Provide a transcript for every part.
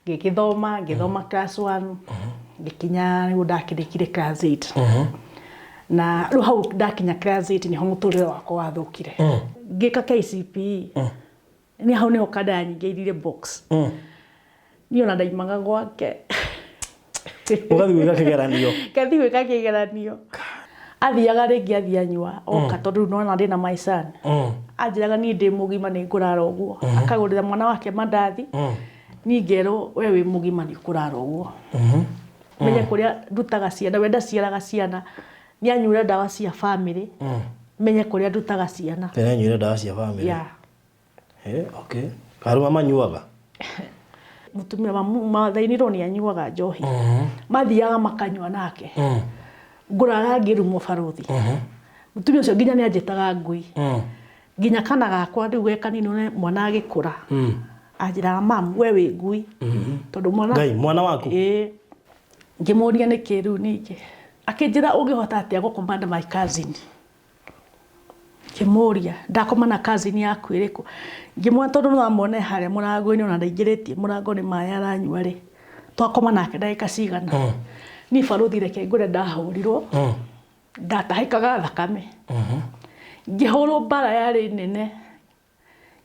Ngĩgĩthoma, ngĩthoma class 1, ngĩkinya nĩguo ndakĩrĩkire class 8. Na rĩu hau ndakinya class 8 nĩho mũtũrĩre wakwa wathũkire. Ngĩka KCPE. Nĩ hau nĩho kanda yanyingĩrire box. Niĩ ona ndaimaga gwake. Ũgathiĩ gwĩka kĩgeranio. Ngathiĩ gwĩka kĩgeranio. Athiaga rĩngĩ athiĩ anyua oka tondũ rĩu nona ndĩna my son. Anjĩraga niĩ ndĩ mũgima nĩ ngũrara ũguo. Akagũrĩra mwana wake mandathi. Niĩ ngerwo we wĩ mũgima nĩ ũkũrara ũguo. Menye kũrĩa ndutaga ciana, we ndaciaraga ciana. Nĩ anyuire ndawa cia bamĩrĩ. Menye kũrĩa ndutaga ciana. Nĩ anyuire ndawa cia bamĩrĩ? Yeah. Eh, okay. Arũme manyuaga? Mũtumia wa mathainirwo nĩ anyuaga njohi. Mathiaga makanyua nake. Ngũrara ngĩrumwo barũthi. Mũtumia ũcio nginya nĩ anjĩtaga ngui. Nginya kana gakwa rĩu ge kanini one mwana agĩkũra. Anjĩraga mam we wĩ ngui. Tondũ mwana Ngai, mwana waku? Ĩĩ. Ngĩmũria nĩkĩ rĩu ningĩ. Akĩnjĩra ũngĩhota atĩa gũkoma na my cousin. Ngĩmũria ndakoma na cousin yaku ĩrĩkũ? Ngĩmwĩra tondũ no amuone harĩa mũrango-inĩ ona ndaingĩrĩtie mũrango nĩ maĩ aranyua rĩ, twakoma nake ndagĩka cigana? Niĩ barũthi reke ngwĩre ndahũrirwo, ndatahĩkaga thakame. Ngĩhũrwo mbara yarĩ nene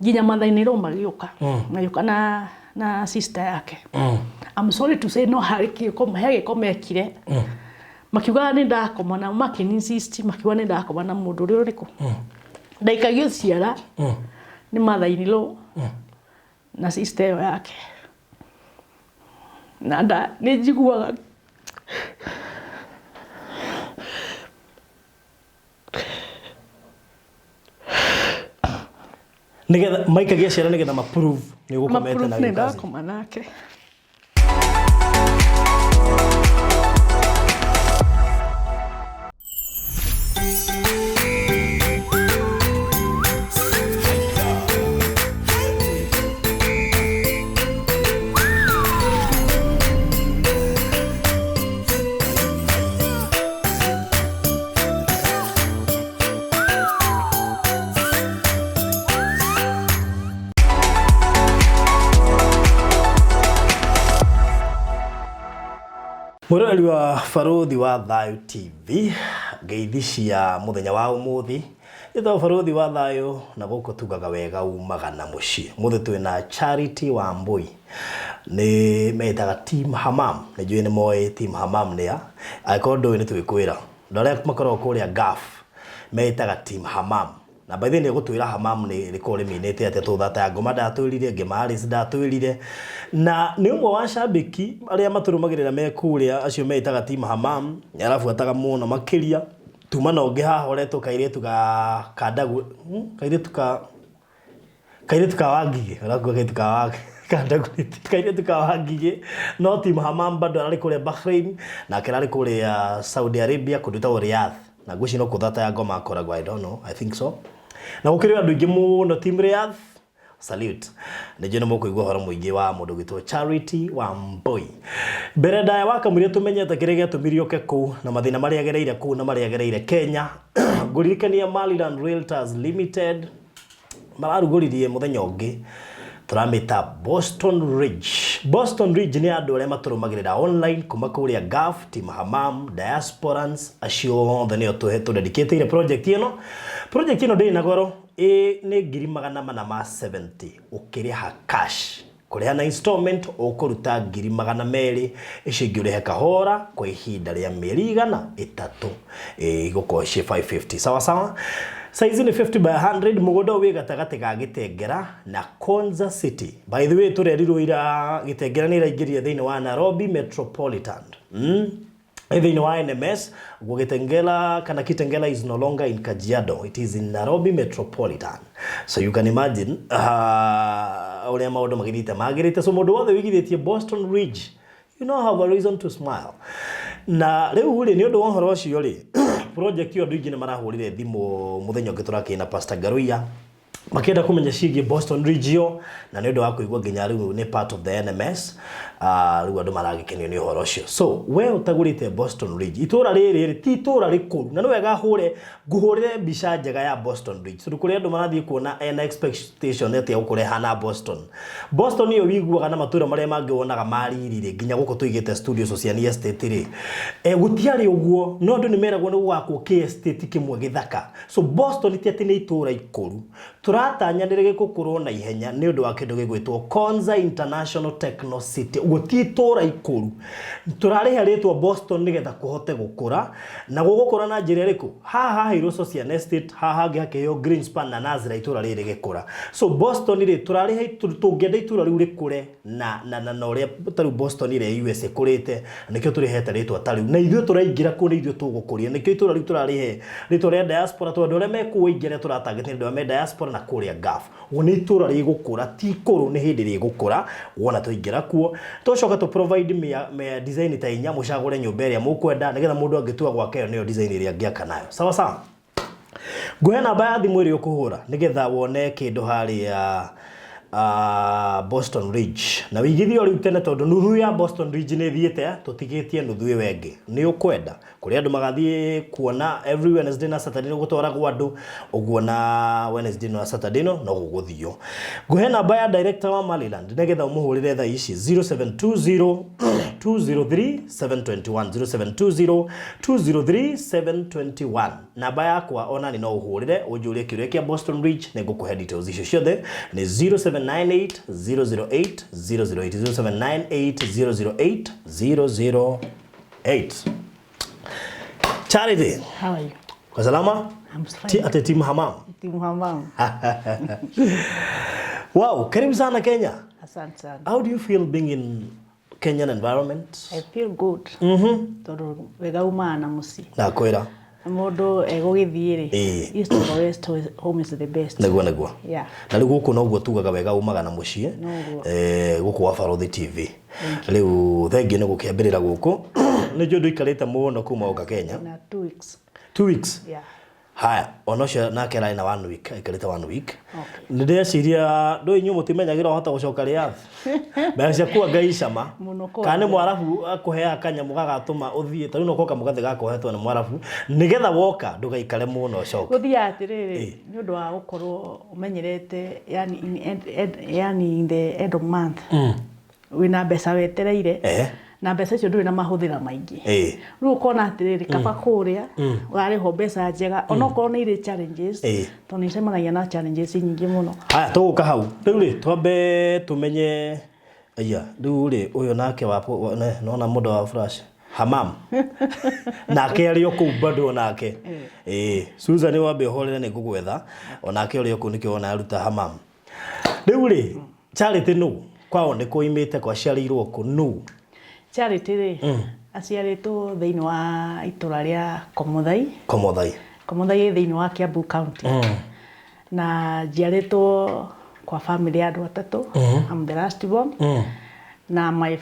nginya mother-in-law magĩũka, magĩũka na sister yake. I'm sorry to say no harĩ gĩko, he gĩko mekire. Makiuga nĩ ndakoma na makĩ insist makiuga nĩ ndakoma na mũndũ ũrĩa ũrĩkũ. Ndaikagio ciara nĩ mother-in-law na sister ĩyo yake. Na nda nĩ njiguaga Nĩgetha maikagia ciana nĩgetha ma prove nĩ ũgũkomete ma na prove nĩ cousin. ndakoma nake. Mwĩroreri wa Barũthi wa Thayũ TV, ngeithi cia mũthenya wa ũmũthĩ. Njĩtagwo Barũthi wa Thayũ na gũkũ tugaga wega umaga na mũciĩ. Ũmũthĩ twĩna Charity Wambui. Nĩ meĩtaga Team Hamam. Nĩ njũĩ nĩ moĩ Team Hamam nĩ a. Angĩkorwo ndũĩ nĩ twĩkwĩra. Andũ arĩa makoragwo kũrĩa Gulf meĩtaga Team Hamam. Na by the way nĩ egũtwĩra Hamam nĩ rĩkoragwo rĩmĩnĩte atĩa tondũ thata ya ngoma ndatwĩrire, Ngema Alice ndatwĩrire. Na nĩ ũmwe wa cambĩki arĩa matũrũmagĩrĩra me kũrĩa acio meĩtaga Team Hamam. Nĩ arabuataga mũno makĩria. Tuma na ũngĩ haha ũretwo kairĩtu ga Kandagu, kairĩtu ka kairĩtu ka Wangigĩ, ũrakuga kairĩtu ka wa Kandaguriti, kairĩtu ka Wangigĩ, no Team Hamam bado ararĩ kũrĩa Bahrain, nake ararĩ kũrĩa Saudi Arabia kũndũ gwĩtagwo Riyadh, na ngwĩciria no kũthata ya ngoma akoragwo, I don't know, I think so. Na gũkĩrĩ andũ aingĩ mũno Team Riyadh, salute. Nĩ njũĩ nĩ mũkũigua ũhoro mũingĩ wa mũndũ ũgwĩtwo Charity Wambui. Mbere ndaya wa kamũira tũmenyete kĩrĩa gĩatũmire oke kũu na mathĩna marĩa agereire kũu na marĩa agereire Kenya, ngũririkania Maryland Realtors Limited, Mararugũririe mũthenya ũngĩ tũramĩta Boston Ridge. Boston Ridge nĩ andũ arĩa matũrũmagĩrĩra online kuma kũrĩa Gulf, Team Hamam, Diasporans, acio othe nĩo tũdedicatĩire project ĩno. Project ĩno ndĩrĩ na goro, ĩ nĩ ngiri 470 ũkĩrĩha cash. Kũrĩha na installment ũkũruta 200,000, icio ingĩ ũrĩhe kahora kwa ihinda rĩa mĩeri 300. Ĩĩ igũkorwo ciĩ 550. Sawa sawa? Size nĩ 50 by 100, mũgũnda ũyũ wĩ gatagatĩ ga Gĩtengera na Konza City. By the way tũrerirwo ira Gĩtengera nĩ ĩraingĩrire thĩinĩ wa Nairobi Metropolitan. Ĩ thĩinĩ wa NMS, guo Gĩtengela kana Kitengela is no longer in Kajiado, it is in Nairobi Metropolitan. So you can imagine ũrĩa maũndũ magĩthiĩte magĩrĩte. So mũndũ wothe wĩigithĩtie Boston Ridge, you now have a reason to smile. Na rĩu rĩ, nĩ ũndũ wa ũhoro ũcio rĩ, project ĩyo andũ aingĩ nĩ marahũrire thimũ mũthenya ũngĩ tũrakĩrĩ na Pastor Ngaruiya. Makĩenda kũmenya ciĩgiĩ Boston Region na nĩ ũndũ wa kũigua nginya rĩu nĩ part of the NMS, rĩu andũ maragĩkenio nĩ ũhoro ũcio. So we ũtagũrĩte Boston Ridge, itũra rĩrĩ rĩ ti itũra rĩkũru, na nĩ wega hũre ngũhũrĩre mbica njega ya Boston Ridge tondũ kũrĩ andũ marathiĩ kuona ena expectation atĩ gũkũ rehana Boston. Boston ĩyo wiguaga na matũra marĩa mangĩ wonaga ma riri rĩ, nginya gũkũ tũigĩte studio Sociani Estate rĩ, gũtiarĩ ũguo, no andũ nĩ meragwo nĩ gũgakwo kĩ estate kĩmwe gĩthaka. So Boston ti atĩ nĩ itũra ikũru. Tũratanya nĩ rĩgĩkũkũrwo na ihenya nĩ ũndũ wa kĩndũ gĩgwĩtwo Konza International Techno City. Ũguo ti itũra ikũru. Tũrarĩhe rĩtwa Boston nĩgetha kũhote gũkũra. Na gũgũkũra na njĩra ĩrĩkũ? Haha haheirwo Socian Estate, haha hangĩ hakĩheo Greenspan na Nazra itũra rĩrĩ rĩgĩkũra. So Boston rĩ, tũrarĩhe tũngĩenda itũra rĩu rĩkũre na na na na ũrĩa ta rĩu Boston ĩrĩa US ĩkũrĩte, nĩkĩo tũrĩhete rĩtwa ta rĩu. Na ithuĩ tũraingĩra kuo nĩ ithuĩ tũgũkũria. Nĩkĩo itũra rĩu tũrarĩhe rĩtwa rĩa diaspora tondũ andũ arĩa me kũu aingĩ arĩa tũratangĩte nĩ andũ arĩa me diaspora na kũrĩa Gulf. Ũguo nĩ itũra rĩgũkũra, ti ikũrũ, nĩ hĩndĩ rĩgũkũra wona twaingĩra kuo. Tũcoka tũ provide mĩa design ta inya, mũcagũre nyũmba ĩrĩa mũkwenda nĩgetha mũndũ angĩtua gwaka ĩyo nĩyo design ĩrĩa angĩaka nayo. Sawa sawa? Ngũhe namba ya thimũ ĩrĩa ũkũhũra nĩgetha wone kĩndũ harĩa Boston Ridge. Na wĩigithie o rĩu tene tondũ nuthu ya Boston Ridge nĩ ĩthiĩte, tũtigĩtie nuthu ĩyo ĩngĩ. Nĩ ũkwenda? Kũrĩ andũ magathiĩ kuona every Wednesday na Saturday nĩ gũtwaragwo andũ, ũguo na Wednesday na Saturday no no gũgũthio. Ngũhe namba ya director wa Maryland nĩgetha ũmũhũrĩre thaa ici 0720 203 721, 0720 203 721. Namba yakwa onani no ũhũrĩre ũnjũrie kĩũria kĩa Boston Ridge, nĩ ngũkũhe details icio ciothe, nĩ 0798 008 008, 0798 008 008. Charity. How are you? Kwa salama? I'm fine. Ti ate timu hamam. Timu Hamam. Wow, karibu sana Kenya. Asante sana. How do you feel being in Kenyan environment? I feel good. Tondũ wega umaga na mũciĩ. Nakwĩra. Mũndũ egũgĩthiĩ rĩ, Ĩĩ. east or west, home is the best. Nĩguo nĩguo. Yeah. Na rĩu gũkũ noguo tugaga wega umaga na mũciĩ. Noguo. Gũkũ wa Barothi TV. Rĩu thengiũ nĩ gũkĩambĩrĩra gũkũ. Nĩ njũĩ ndũikarĩte mũno kuma ũka Kenya. Na 2 weeks. 2 weeks. Yeah. Haya, ona ũcio nake ararĩ na one week, aikarĩte one week. Okay. Nĩ ndĩreciria ndũĩ inyuĩ mũtimenyagĩra wahota gũcoka Riyadh. Mbeca ciaku anga icama. Mũno Kana nĩ kwanja. Mwarabu akũheaga kanyamũ gagatũma ũthiĩ, ta rĩu no korwo kamũgathĩ gakohetwo nĩ Mwarabu, nĩgetha woka ndũgaikare mũno ũcoke. Gũthiaga atĩrĩrĩ, nĩ ũndũ wa gũkorwo ũmenyerete, yani in end, end, yani in the end of month wĩna mbeca wetereire na mbeca icio ndũrĩ na mahũthĩra maingĩ. Rĩu ũkona atĩrĩrĩ, kaba kũrĩa ũrarĩhwo mbeca njega onokorwo nĩ irĩ challenges, tondũ nĩ icemanagia na challenges nyingĩ mũno. Haya, tũgũka hau. Rĩu rĩ, twambe tũmenye, aya, rĩu rĩ, ũyũ nake wa nona mũndũ wa flash. Hamam. Nake arĩ o kũu bado onake. Ĩĩ, Susan wambe ũhorere nĩ ngũgwetha. Onake ũrĩ o kũu nĩkĩo wona aruta hamam. Rĩu rĩ, Charity nũ? Kwao nĩ kũimĩte, kwaciarĩirwo kũ? Nũ? Charity rĩ, aciarĩtwo thĩinĩ wa itũra rĩa Komothai. Komothai. Komothai ĩ thĩinĩ wa Kiambu County. Na njiarĩtwo kwa family ya andũ atatũ. I'm the last born. Na my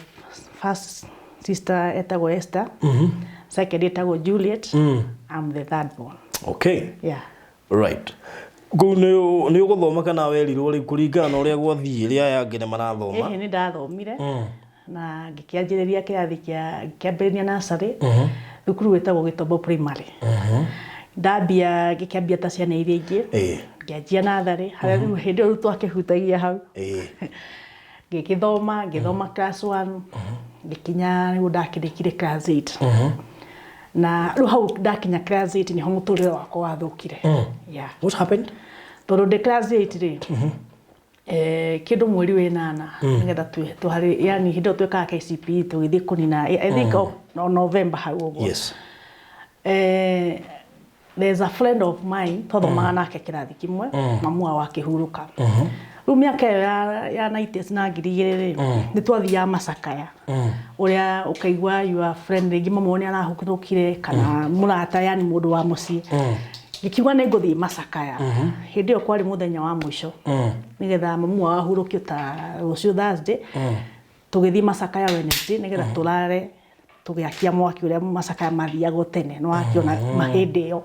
first sister etagwo Esther. Second etagwo Juliet. I'm the third born. Okay. Yeah. Right. Kũu nĩ ũgũthoma kana werirwo rĩu kũringana na ũrĩa gwathiĩ rĩ aya angĩ nĩ marathoma? Ĩhĩ, nĩ ndathomire na ngĩkĩanjĩrĩria kĩrathi kĩa ngĩkĩambĩrĩria nursery thukuru wĩtagwo Gĩtombo Primary. Ndambia ngĩkĩambia ta ciana iria ingĩ, ngĩanjia natharĩ harĩa rĩu hĩndĩ ĩyo rĩu twakĩhutagia hau. Ngĩgĩthoma, ngĩthoma class 1 ngĩkinya nĩguo ndakĩrĩkire class 8. Na rĩu hau ndakinya class 8 nĩho mũtũrĩre wakwa wathũkire. Yeah. What happened? Tondũ ndĩ class 8 rĩ, kĩndũ mweri wĩnana nĩgetha tũharĩ, yani hĩndĩ ĩyo twĩkaga KCPE tũgĩthiĩ kũnina, I think no November hau ũguo. There's a friend of mine twathomaga nake kĩrathi kĩmwe, mamu wao akĩhurũka. Rĩu mĩaka ĩyo ya 90s na 2000 rĩ, nĩ twathiaga macakaya ũrĩa ũkaigua your friend rĩngĩ mamu wao nĩ arahurũkire kana mũrata, yani mũndũ wa mũciĩ. Ngĩkiuga nĩ ngũthiĩ macakaya. Hĩndĩ ĩyo kwarĩ mũthenya wa mũico nĩgetha mamu wao ahurũkio ta rũciũ Thursday, tũgĩthiĩ macakaya Wednesday nĩgetha tũrare tũgĩakia mwaki ũrĩa macakaya mathiagwo tene, nĩ wakĩona mahĩndĩ ĩyo.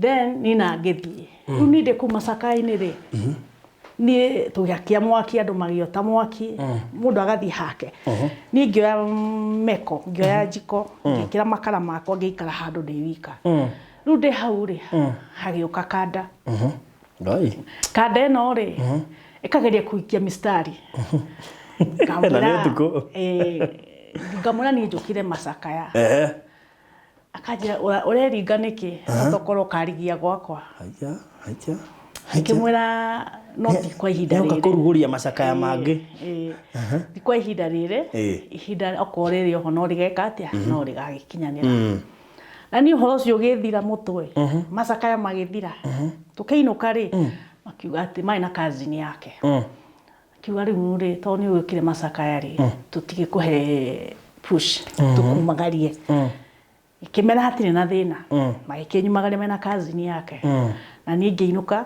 Then niĩ na ngĩthiĩ. Rĩu niĩ ndĩ kũu macakaya-inĩ rĩ, niĩ tũgĩakia mwaki, andũ magĩota mwaki, mũndũ agathiĩ hake. Niĩ ngĩoya meko, ngĩoya njiko, ngĩkĩra makara makwa, ngĩikara handũ ndĩ wika. Rĩu ndĩ hau rĩ, hagĩũka kanda. Ngai. Kanda ĩno rĩ, ĩkageria kũikia mistari. Na nĩ ũtukũ. Ngamwĩra niĩ njũkire macakaya. Ehe. Akanjĩra ũreringa nĩkĩ tokorwo ũkarigia gwakwa. Haiya, haiya. Ngĩmwĩra no ti kwa ihinda Nĩoka rĩrĩ. kũrugũria macakaya mangĩ. Ĩĩ. Ti kwa ihinda rĩrĩ. Ihinda okorwo rĩrĩ oho no rĩgeka atĩa? No rĩgagĩkinyanĩra. Na niĩ ũhoro ũcio ũgĩthira mũtwe. Macakaya magĩthira. Tũkĩinũka rĩ, makiuga atĩ marĩ na cousin yake. Akiuga rĩu rĩ, tondũ nĩ ũgĩũkire macakaya rĩ, tũtigĩkũhe push, tũkumagarie. Ngĩkĩmera hatirĩ na thĩna. Magĩkĩnyumagaria mena cousin yake. Na niĩ ngĩinũka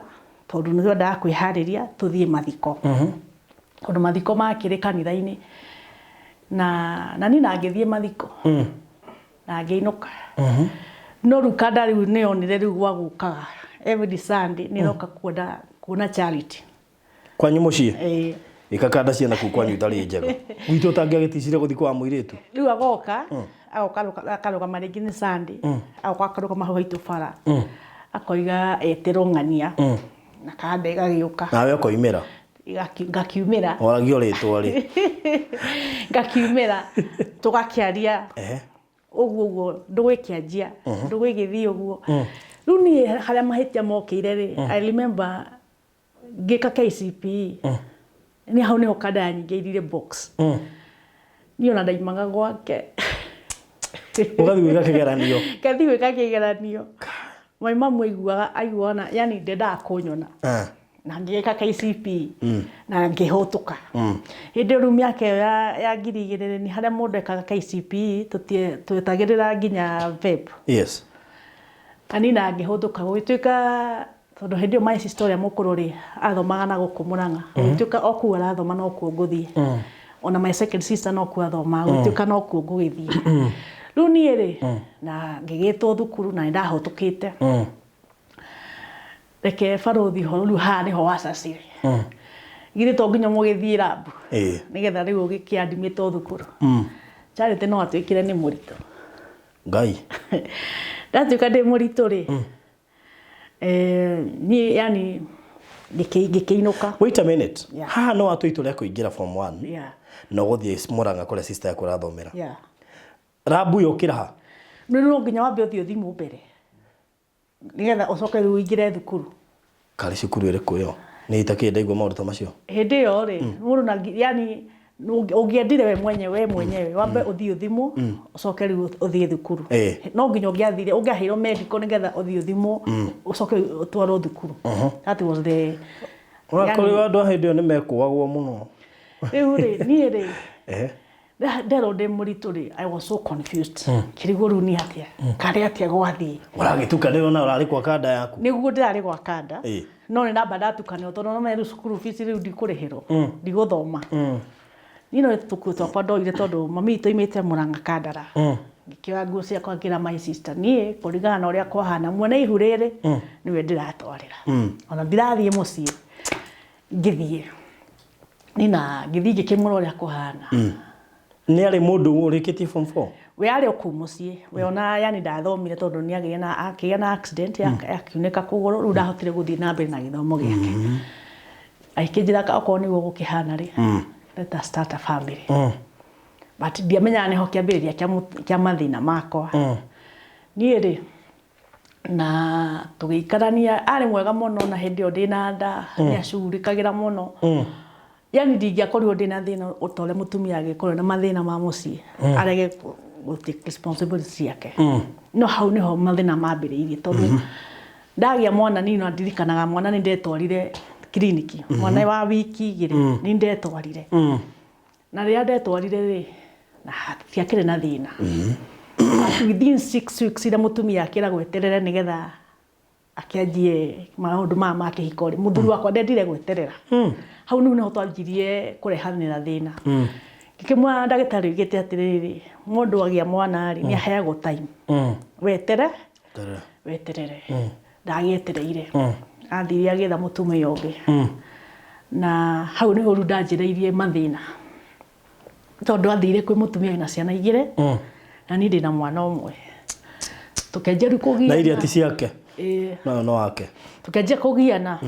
tondũ nĩ twendaga kwĩharĩria tũthiĩ mathiko. Tondũ mathiko makĩrĩ kanitha-inĩ. Na niĩ na ngĩthiĩ mathiko. Na ngĩinũka. No rĩu kanda rĩu nĩyonire rĩu gwa gũkaga every Sunday nĩroka kuona kuona Charity. Kwanyu mũciĩ? Ĩĩ. Ĩka kanda ciana kuu kwanyu itarĩ njega. Gwitũ ũtangĩagĩticire gũthiĩ kwa mũirĩtu. Rĩu agoka, agoka akarũgama rĩngĩ nĩ Sunday, agoka akarũgama hau haitũ bara. Akoiga etĩrwo ng'ania. Na kanda ĩgagĩũka. Nawe ũkoimĩra. Ngakiumĩra. Waragio rĩtwa rĩ. Ngakiumĩra. Tũgakĩaria. Ũguo ũguo ndũgũ ĩkĩanjia, ndũgũ ĩgĩthiĩ ũguo. Rĩu niĩ harĩa mahĩtia mokĩire rĩ, I remember ngĩka KCPE. Nĩ hau nĩho kanda yanyingĩrire box. Niĩ ona ndaimaga gwake. Ũgathiĩ gwĩka kĩgeranio. Ngathiĩ gwĩka kĩgeranio. My mum aiguaga aiguaga na yani ndendaga kũnyona. Na ngĩgĩka KCPE na ngĩhũtũka. Hĩndĩ ĩyo rĩu mĩaka ĩyo ya 2000 nĩ harĩa mũndũ ekaga KCPE twetagĩrĩra nginya VEB. Yes. Na niĩ na ngĩhũthũka gũgĩtuĩka tondũ hĩndĩ ĩyo my sister ũrĩa mũkũrũ rĩ athomaga na gũkũ Mũrang'a. Gũgĩtuĩka o kũu arathoma nokuo ngũthiĩ. Ona my second sister nokuo athomaga gũgĩtuĩka nokuo ngũgĩthiĩ. Rĩu niĩ rĩ na ngĩgĩtwo thukuru na nĩndahũtũkĩte. Reke barũthi ũhoro rĩu haha nĩho wacacire. Githĩ to nginya mũgĩthiĩ lab nĩgetha rĩu ũgĩkĩ admit thukuru. Charity no atuĩkire nĩ mũritũ. Ngai. Ndatuĩka ndĩ mũritũ rĩ, niĩ yani ngĩkĩinũka. Wait a minute. Yeah. Haha no watua itua rĩa kũingĩra form 1. Yeah. Na ũgũthiĩ Mũrang'a kũrĩa sister yaku ũrathomera. Yeah. Lab yũkĩra ha? Rĩu no nginya wambe ũthiĩ ũthimwo mbere. Nĩgetha ũcoke rĩu ũingĩre thukuru. Karĩ cukuru ĩrĩkũ ĩyo? Nĩ itakĩrĩ ndaigua maũndũ ta macio. Hĩndĩ ĩyo rĩ, mũndũ na yani ũngĩendire we mwenyewe we mwenyewe wambe ũthiĩ ũthimwo ũcoke rĩu ũthiĩ thukuru. No nginya ũngĩathire ũngĩaheirwo medical nĩgetha ũthiĩ ũthimwo ũcoke ũtwarwo thukuru. That was the Kũrĩ andũ a hĩndĩ ĩyo nĩ mekũagwo mũno. Rĩu rĩ, niĩ rĩ, nderwo ndĩ mũritũ rĩ, I was so confused. Kĩrigwo rĩu nĩ atĩa? Karĩ atĩa gwathiĩ? Ũragĩtukanĩrwo na ũrarĩ kwa kanda yaku? Nĩguo ndĩrarĩ gwa kanda. No nĩ namba ndatukanĩrwo tondũ no rĩu cukuru fees rĩu ndikũrĩhĩrwo. Ndigũthoma. Niĩ no tũkuo twakwa ndoire tondũ mami witũ aimĩte Mũrang'a Kandara. Ngĩkĩoya nguo ciakwa ngĩra my sister niĩ kũringana na ũrĩa kwahana mwene ihu rĩrĩ nĩwe ndĩratwarĩra. Ona ndirathiĩ mũciĩ. Ngĩthiĩ. Niĩ na ngĩthiĩ ngĩkĩmwĩra ũrĩa kũhana. Nĩ arĩ mũndũ ũrĩkĩtie form 4? We arĩ o kũu mũciĩ. We ona yani ndathomire tondũ nĩ agĩire na akĩgĩa na accident akiunĩka kũgũrũ rĩu ndahotire gũthiĩ na mbere na gĩthomo gĩake. Agĩkĩnjĩra okorwo nĩguo gũkĩhana rĩ, let us start a family. But ndiamenyaga nĩho kĩambĩrĩria kĩa mathĩna makwa. Niĩ rĩ, na tũgĩikarania, arĩ mwega mũno na hĩndĩ ĩyo ndĩna nda, nĩ acugurikagĩra mũno. Yani ndingĩakorirwo ndĩna thĩna ta ũrĩa mũtumia angĩkorwo na mathĩna ma mũciĩ, arege gũ take responsibility ciake. No hau nĩho mathĩna mambĩrĩirie tondũ ndagĩa mwana niĩ no ndirikanaga mwana nĩ ndetwarire kiriniki, mwana wa wiki igĩrĩ nĩ ndetwarire. Na rĩrĩa ndetwarire rĩ, na hatiakĩrĩ na thĩna. But within 6 weeks iria mũtumia akĩragwo eterere nĩgetha akĩanjie maũndũ maya ma kĩhiko rĩ, mũthuri wakwa ndendire gweterera. Hau nĩho nĩho twanjirie kũrehanĩra thĩna. Ngĩkĩmwĩra ndagĩtarĩ oigĩte atĩrĩrĩ, mũndũ agĩa mwana rĩ, nĩ aheagwo time. Wetere, weterere. Ndagĩetereire, athire agĩetha mũtumia ũngĩ. Na hau nĩho rĩu ndanjĩrĩirie mathĩna, tondũ athire kwĩ mũtumia wĩna ciana igĩrĩ na niĩ ndĩna mwana ũmwe. Tũkĩanjia rĩu kũgiana. Na iria ti ciake? Ĩĩ. No no wake. Tũkĩanjia kũgiana,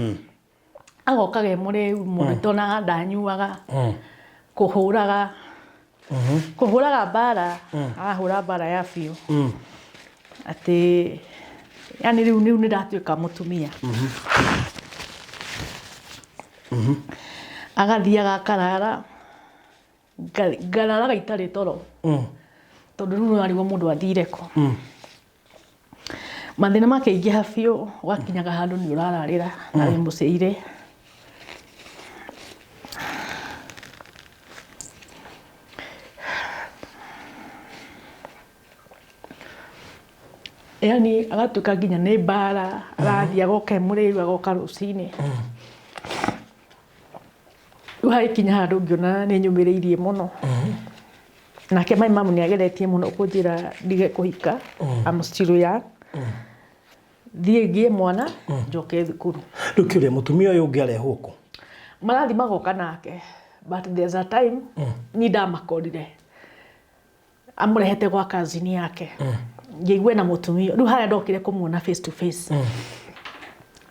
agokaga e mũrĩu mũndũ itonaga, ndanyuaga, kũhũraga kũhũraga mbara, arahũra mbara ya biũ, atĩ yani rĩu nĩ ndatuĩka mũtumia. Agathiaga akarara, ngararaga itarĩ toro, tondũ rĩu nĩwarigwo mũndũ athire kũ. Mathĩna makĩingĩha biũ, ũgakinyaga handũ nĩ ũrararĩra na wĩ mũciire. Yani agatuĩka nginya nĩ mbara, arathiĩ agoka e mũrĩu, agoka rũcinĩ. Rĩu hagĩkinya handũ ngĩona nĩ nyũmĩrĩirie mũno. Nake my mum nĩ ageretie mũno kũnjĩra ndige kũhika, I'm still young. Thiĩ ngĩe mwana, njoke thukuru. Rĩu kĩũria, mũtumia ũyũ ũngĩ arehwo kũ? Marathiĩ magoka nake, but there's a time niĩ ndamakorire amũrehete gwa cousin yake, ngĩigua na mũtumia. Rĩu harĩa ndokire kũmuona face to face,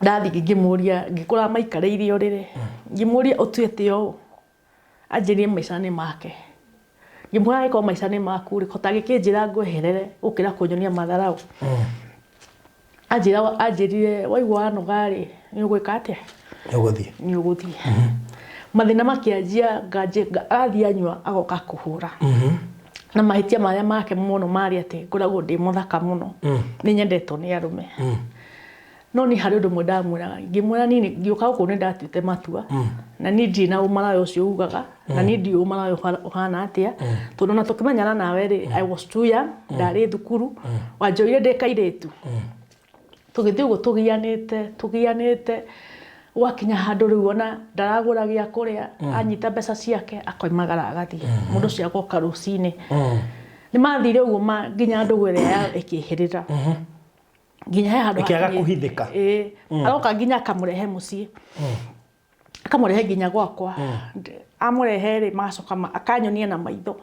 ndathiĩ ngĩmũria, ngĩkora maikarĩire ũrĩrĩ, ngĩmũria, "Ũtuĩte ũũ?" Anjĩrire maica nĩ make. Ngĩmwĩra, "Angĩkorwo maica nĩ maku rĩ, kota gĩkĩnjĩra ngweherere gũkĩra kũnyonia matharaũ." Anjĩra, anjĩrire, "Waigua wanoga rĩ, nĩ ũgwĩka atĩa?" Nĩ ũgũthiĩ. Nĩ ũgũthiĩ. Mathĩna makĩanjia, agathiĩ anyua, agoka kũhũra. Na mahĩtia marĩa make mũno marĩ atĩ ngoragwo ndĩ mũthaka mũno, nĩ nyendetwo nĩ arũme. No niĩ harĩ ũndũ ũmwe ndamwĩraga, ngĩmwĩra, "Niĩ ngĩũka gũkũ nĩ ndatuĩte matua, na niĩ ndirĩ na ũmaraya ũcio ugaga, na niĩ ndiũĩ ũmaraya ũhana atĩa, tondũ ona tũkĩmenyana nawe rĩ, I was too young, ndarĩ thukuru, wanjoire ndĩ kairĩtu." Tũgĩthiĩ ũguo tũgianĩte, tũgianĩte, gwakinya handũ rĩu ona ndaragũra gĩa kũrĩa, anyita mbeca ciake akoimagara agathiĩ. Mũndũ ũcio agoka rũcinĩ. Nĩ mathire ũguo nginya ndũgũ ĩrĩa yao ĩkĩhĩrĩra. Nginya he handũ Ĩkĩaga kũhithĩka. Ĩĩ, aroka nginya akamũrehe mũciĩ, akamũrehe nginya gwakwa. Amũrehe rĩ, magacoka akanyonia na maitho,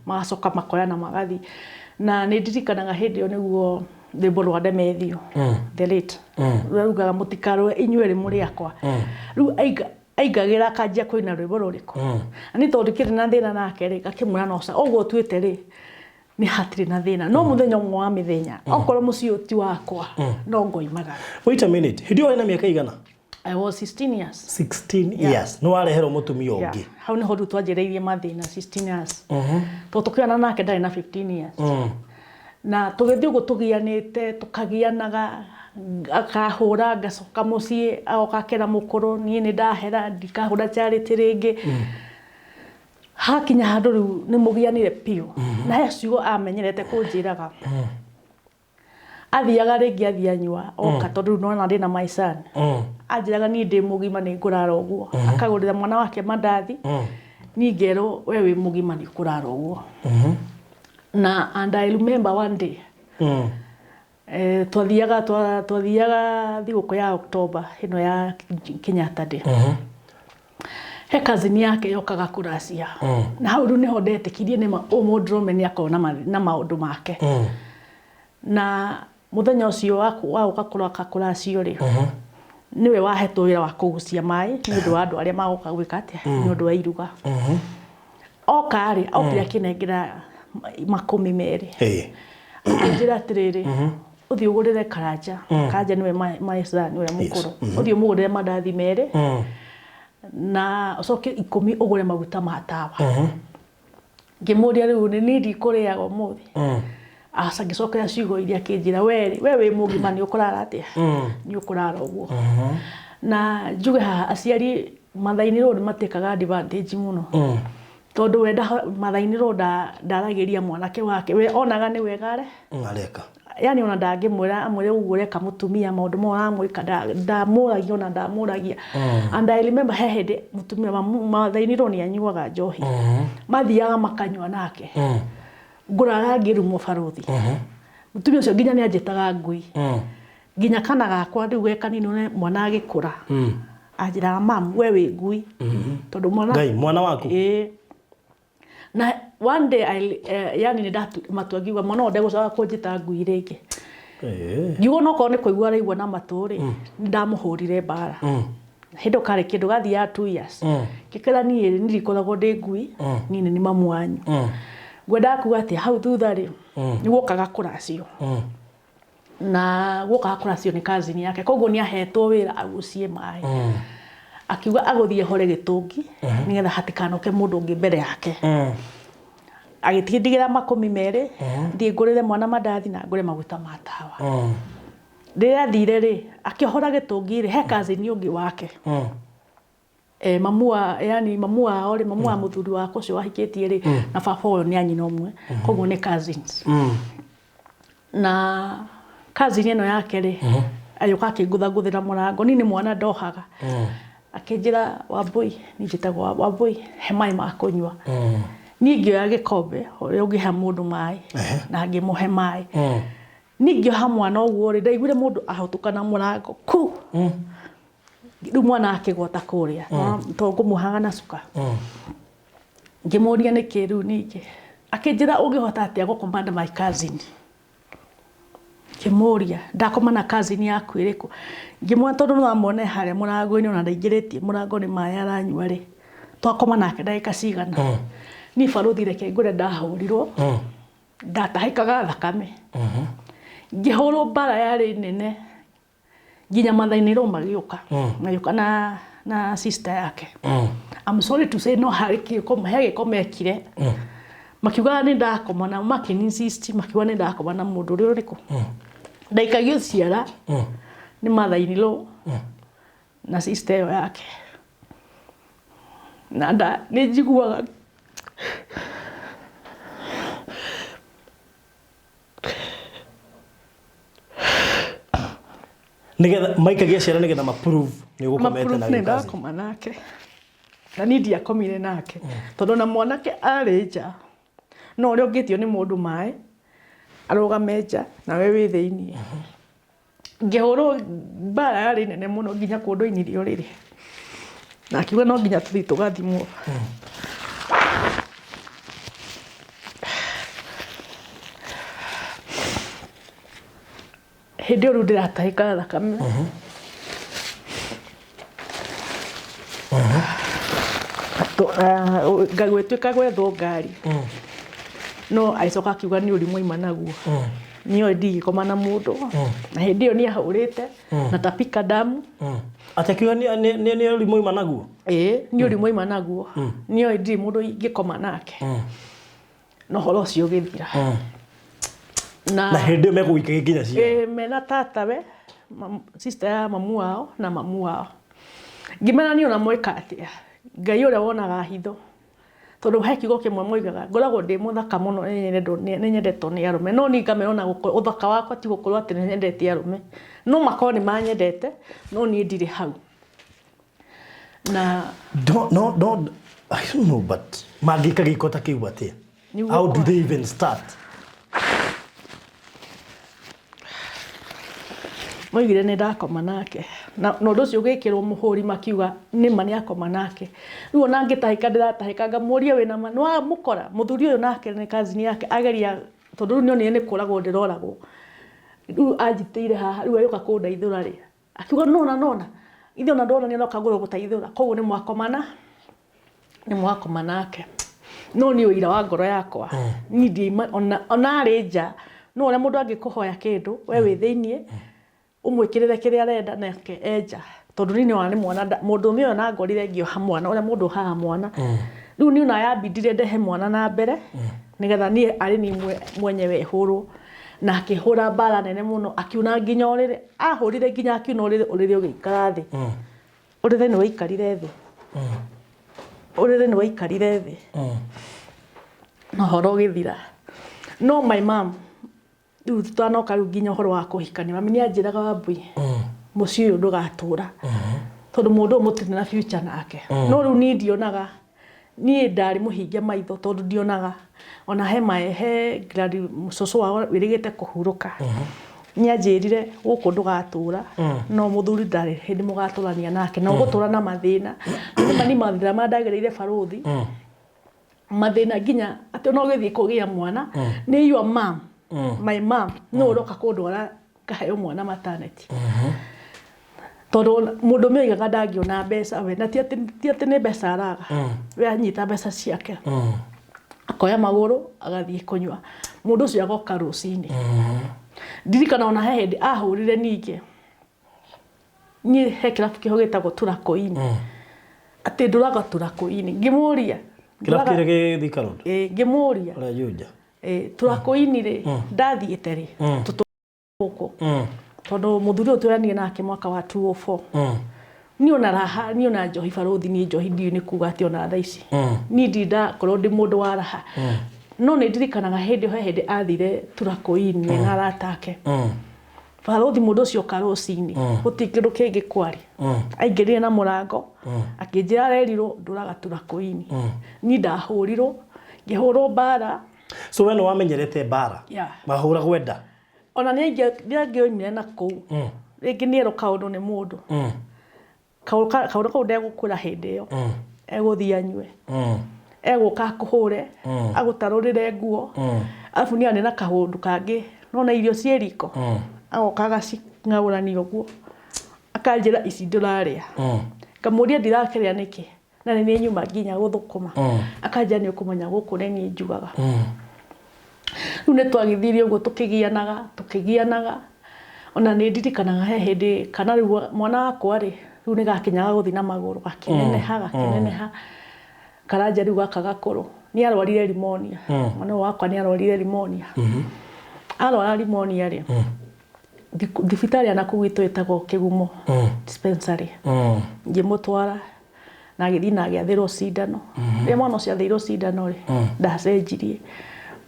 magacoka makoya na magathiĩ. Na nĩ ndirikanaga hĩndĩ ĩyo nĩguo rwĩmbo rwa Demethio the late rũrĩa rugaga, "Mũtikarũe inyuĩ erĩ mũrĩ akwa." Rĩu aingagĩra akanjia kũina rwĩmbo rũrĩkũ, na nĩ tondũ ndikĩrĩ na thĩna nake rĩ, ngakĩmwĩra, "No sawa, ũguo ũtuĩte rĩ, nĩ hatirĩ na thĩna, no mũthenya ũmwe wa mĩthenya, okorwo mũciĩ ũyũ ti wakwa, no ngoimagara." Wait a minute, hĩndĩ ĩyo warĩ na mĩaka igana? I was 16 years. 16 years nĩ wareherwo mũtumia ũngĩ? Hau nĩho rĩu twanjĩrĩirie mathĩna, 16 years, tondũ tũkĩona nake ndarĩ na 15 years. Na tũgĩthiĩ ũguo tũgianĩte, tũkagianaga, akahũra, ngacoka mũciĩ, agoka akera mũkũrũ, "Niĩ nĩ ndahera, ndikahũra charity rĩngĩ." Hakinya handũ rĩu nĩ mũgianire biũ, na he ciugo amenyerete kũnjĩraga. Athiaga rĩngĩ, athiĩ anyua, oka, tondũ rĩu nona ndĩna my son, anjĩraga, "Niĩ ndĩ mũgima, nĩ ngũrara ũguo." Akagũrĩra mwana wake mandathi, niĩ ngerwo, "We wĩ mũgima, nĩ ũkũrara ũguo." Na and I remember one day, twathiaga twathiaga thigũkũ ya October ĩno ya Kenyatta Day, he cousin yake yokaga kũracia, na hau rĩu nĩho ndetĩkirie nĩma ũyũ mũndũrũme nĩ akorwo na maũndũ make. Na mũthenya ũcio wa gũka kũroka kũracio rĩ, nĩwe wahetwo wĩra wa kũgucia maĩ nĩ ũndũ wa andũ arĩa magoka gwĩka atĩa, nĩ ũndũ wa iruga. Oka rĩ, okire akĩnengera 20, akĩnjĩra atĩrĩrĩ, "Ũthiĩ ũgũrĩre Karanja." Karanja nĩwe my son ũrĩa mũkũrũ. "Ũthiĩ ũmũgũrĩre mandathi 2, na ũcoke 10 ũgũre maguta ma tawa." Ngĩmũria, "Rĩu nĩ niĩ ndikũrĩaga ũmũthĩ?" Aca, ngĩcokera ciugo iria akĩnjĩra, "We rĩ, we wĩ mũgima, nĩ ũkũrara atĩa? Nĩ ũkũrara ũguo." Na njuge haha, aciari Mathai-inĩ Road matĩkaga advantage mũno, tondũ we Mathai-inĩ Road ndaragĩria mwanake wake, we onaga nĩ wega are Areka. Yani ona ndangĩmwĩra, amwĩre ũguo ũreka mũtumia, maũndũ mau aramwĩka, ndamũragia, ona ndamũragia. And I remember he hĩndĩ mũtumia Mathai-inĩ Road nĩ anyuaga njohi, mathiaga makanyua nake. Ngũrara ngĩrumwo, barũthi. Mũtumia ũcio nginya nĩ anjĩtaga ngui. Nginya kana gakwa rĩu ge kanini one mwana agĩkũra anjĩraga, "Mam, we wĩ ngui," tondũ mwana Ngai, mwana waku? Ĩĩ. Na one day yani nĩ ndatuire matua, ngiuga mwana ũyũ ndegũcoka kũnjĩta ngui rĩngĩ. Ngiuga onokorwo nĩ kũigua araigua na matũ rĩ, nĩ ndamũhũrire mbara. Hĩndĩ ĩyo karĩ kĩndũ gathiaga 2 years. Ngĩkĩra niĩ rĩ, niĩ ndikoragwo ndĩ ngui, niĩ nĩ nĩ mamu wanyu. Ngwendaga kuga atĩ hau thutha rĩ, nĩ guokaga kũracio. Na guokaga kũracio nĩ cousin yake, koguo nĩ ahetwo wĩra agucie maĩ. Akiuga agũthiĩ ahore gĩtũngi nĩgetha hatikanoke mũndũ ũngĩ mbere yake. Agĩtindigĩra 20, thiĩ ngũrĩre mwana mandathi na ngũre maguta ma tawa. Rĩrĩa athire rĩ, akĩohora gĩtũngi rĩ, he cousin ũngĩ wake. Mamu wa, yani mamu wao rĩ, mamu wa mũthuri wakwa ũcio wahikĩtie rĩ, na baba ũyũ nĩ a nyina ũmwe, koguo nĩ cousins. Na cousin ĩno yake rĩ, agĩũka akĩngũthangũthĩra mũrango, niĩ nĩ mwana ndohaga. Akĩnjĩra, "Wambũi," niĩ njĩtagwo Wambũi, "he maĩ ma kũnyua." Niĩ ngĩoya gĩkombe ũrĩa ũngĩhe mũndũ maĩ na ngĩmũhe maĩ. Niĩ ngĩoha mwana ũguo rĩ, ndaiguire mũndũ ahũtũka na mũrango ku. Rĩu mwana akĩgwata kũrĩa, tondũ ngũmuohaga na cuka. Ngĩmũria nĩkĩ rĩu ningĩ. Akĩnjĩra, "Ũngĩhota atĩa gũkoma na my cousin?" Ngĩmũria, "Ndakoma na cousin yaku ĩrĩkũ?" Ngĩmwĩra tondũ nĩ wamwona harĩa mũrango-inĩ ona ndaingĩrĩtie mũrango nĩ maĩ aranyua rĩ, twakoma nake ndagĩka cigana? Niĩ barũthi reke ngwĩre ndahũrirwo, ndatahĩkaga thakame. Ngĩhũrwo mbara yarĩ nene nginya mother-in-law magĩũka. Magĩũka na sister yake. I'm sorry to say, no harĩ kĩko, he gĩko mekire. Makiuga nĩ ndakoma na makĩ-insist, makiuga nĩ ndakoma na mũndũ ũrĩa ũrĩkũ. Ndaikagio ciara nĩ mother-in-law na sister ĩyo yake. Na nda nĩ njiguaga Nigetha maikagia ciana nigetha ma-prove nĩ ũgũkomete ma-prove na nĩ cousin. Ndakoma nake na niĩ ndiakomire nake, tondũ na mwanake arĩ nja, no ũrĩa ũngĩtio nĩ mũndũ maĩ arũgame nja nawe wĩ thĩiniĩ. Ngĩhũrwo mbara yarĩ nene mũno nginya kũndũ ainirie ũrĩrĩ na akiuga no nginya tũthiĩ tũgathimwo. Hĩndĩ ĩyo rĩu ndĩratahĩka thakame. Gwĩtuĩka gwethwo ngari, no agĩcoka akiuga nĩ ũrimũ aima naguo, nĩoĩ ndingĩkoma na mũndũ, na hĩndĩ ĩyo nĩ ahũrĩte na tapika damu. Atĩ akiuga nĩ ũrimũ aima naguo? Ĩĩ, nĩ ũrimũ aima naguo, nĩoĩ ndirĩ mũndũ ingĩkoma nake, na ũhoro ũcio ũgĩthira na hĩndĩ ĩyo megũgĩikagia nginya ciana? Ĩĩ, mena tatawe, sister ya mamu wao na mamu wao. Ngĩmera niĩ ona mwĩka atĩa, Ngai ũrĩa wonaga hitho, tondũ he kiugo kĩmwe moigaga ngoragwo ndĩ mũthaka mũno, nĩ nyendetwo nĩ arũme, no niĩ ngamera ona ũthaka wakwa ti gũkorwo atĩ nĩ nyendete arũme, no makorwo nĩ manyendete, no niĩ ndirĩ hau na Don't, no, no, I don't know, but mangĩka gĩko ta kĩu atĩa? Nĩguo. How do they even start? Moigire nĩ ndakoma nake na ũndũ ũcio ũgĩkĩrwo mũhũri, makiuga nĩma nĩ akoma nake. Rĩu ona ngĩtahĩka ndĩratahĩka, ngamũria, "Wĩna ma nĩ wamũkora mũthuri ũyũ?" Nake nĩ cousin yake ageria, tondũ rĩu nĩonire nĩ kũragwo ndĩroragwo. Rĩu anjitĩire haha, rĩu agĩũka kũndeithũra rĩ, akiuga, "Nona nona ithe ona ndona nĩ aroka gũgũteithũra, koguo nĩ mwakomana, nĩ mwakoma nake." No niĩ ũira wa ngoro yakwa, niĩ ndiaima ona arĩ nja. No ũrĩa mũndũ angĩkũhoya kĩndũ, we wĩ thĩiniĩ ũmwĩkĩrĩre kĩrĩa arenda nake enja, tondũ niĩ nĩwona nĩ mwana mũndũrũme ũyũ nangorire ngĩoha mwana ũrĩa mũndũ ohaga mwana. Rĩu niĩ ona yambindire ndehe mwana na mbere nĩgetha niĩ arĩ niĩ mwenyewe hũrwo, na akĩhũra mbara nene mũno, akiuna nginya ũrĩrĩ, ahũrire nginya akiuna ũrĩrĩ, ũrĩrĩ ũgĩikara thĩ. Ũrĩrĩ nĩ waikarire thĩ, ũrĩrĩ nĩ waikarire thĩ na ũhoro ũgĩthira. No my mom rĩu tũtanoka rĩu nginya ũhoro wa kũhikania, mami nĩ anjĩraga, "Wambui, mũciĩ ũyũ ndũgatũra tondũ mũndũ ũyũ mũtirĩ na future nake." No rĩu niĩ ndionaga, niĩ ndarĩ mũhinge maitho tondũ ndionaga ona he mae he gradi cũcũ wao wĩrĩgĩte kũhurũka. Nĩanjĩrire gũkũ ndũgatũra, no mũthuri ndarĩ hĩndĩ mũgatũrania nake, na ũgũtũra na mathĩna. Nĩma ni mathĩna marĩa ndagereire barũthi, mathĩna nginya atĩ ona ũgĩthiĩ kũgĩa mwana nĩ your mom, my mom nĩ ũroka kũndwara ngaheo mwana maternity, tondũ mũndũ ũmwe oigaga ndangĩona mbeca we, na ti atĩ nĩ mbeca araga we, anyita mbeca ciake akoya magũrũ agathiĩ kũnyua, mũndũ ũcio agoka rũcinĩ. Ndirikana ona he hĩndĩ ahũrire ningĩ niĩ he kĩrabu kĩho gĩtagwo Turakoini, atĩ ndũraga Turakoini. Ngĩmũria Kĩrabu kĩrĩa gĩ Thika Road? Ĩ, ngĩmũria Ũrĩa Juja. Ĩ, Turakoini rĩ, ndathiĩte rĩ gũkũ, tondũ mũthuri ũyũ tweranire nake mwaka wa 204. Niĩ ona raha, niĩ ona njohi barũthi, niĩ njohi ndiũĩ nĩ kuga atĩ ona thaa ici niĩ ndirĩ ndakorwo ndĩ mũndũ wa raha, no nĩ ndirikanaga hĩndĩ ĩyo he hĩndĩ athire Turakoini na arata ake. Barũthi, mũndũ ũcio oka rũcinĩ, gũtirĩ kĩndũ kĩngĩ kwari, aingĩrire na mũrango akĩnjĩra arerirwo ndũraga Turakoini. Niĩ ndahũrirwo, ngĩhũrwo mbara. So we nĩ wamenyerete mbara? Yeah. Wahũragwo enda? Ona nĩ angĩoimire na kũu rĩngĩ nĩ erwo kaũndũ nĩ mũndũ, kaũndũ kau ndegũkwĩra hĩndĩ ĩyo, egũthiĩ anyue, egũka akũhũre, agũtarũrĩre nguo, arabu nĩ arĩ na kaũndũ kangĩ nona irio ciĩ riko, agoka agacing'aũrania ũguo, akanjĩra ici ndũrarĩa. Ngamũria ndirakĩrĩa nĩkĩ na nĩ niĩ nyuma nginya gũthũkũma? Akanjĩra nĩ ũkũmenya gũkũ nĩ niĩ njugaga. Rĩu nĩ twagĩthire ũguo tũkĩgianaga, tũkĩgianaga. Ona nĩ ndirikanaga he hĩndĩ kana rĩu mwana wakwa rĩ, rĩu nĩ gakinyaga gũthiĩ na magũrũ, gakĩneneha, gakĩneneha, karanja rĩu gaka gakũrũ nĩ arwarire pneumonia. Mwana ũyũ wakwa nĩ arwarire pneumonia. Arwara pneumonia rĩ, thibitarĩ ya nakũu gwitũ ĩtagwo Kĩgumo Dispensary, ngĩmũtwara na agĩthiĩ na agĩathĩrwo cindano. Rĩrĩa mwana ũcio athĩirwo cindano rĩ, ndacenjirie.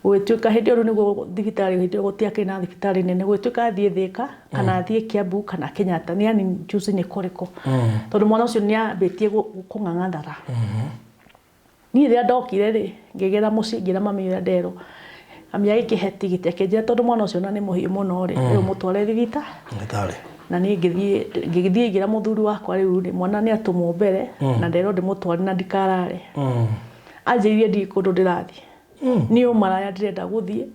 Gũgĩtuĩka hĩndĩ ĩyo rĩu nĩguo thibitarĩ, hĩndĩ ĩyo gũtiakĩrĩ na thibitarĩ nene, gũgĩtuĩka athiĩ Thĩka kana athiĩ Kiambu kana Kenyatta, nĩ yani choose nĩ kũrĩkũ, tondũ mwana ũcio nĩ ambĩtie kũng'ang'athara. Niĩ rĩrĩa ndokire rĩ, ngĩgĩra mũciĩ, ngĩra mami ũrĩa nderwo. Mami agĩkĩhe tigiti, akĩnjĩra tondũ mwana ũcio ona nĩ mũhiũ mũno rĩ, rĩu mũtware thibita. Thibitarĩ. Na niĩ ngĩthiĩ ngĩra mũthuri wakwa rĩu rĩ, mwana nĩ atũmwo mbere na nderwo ndĩmũtware na ndikarare. Anjĩrire ndirĩ kũndũ ndĩrathiĩ, niĩ ũmaraya ndĩrenda gũthiĩ,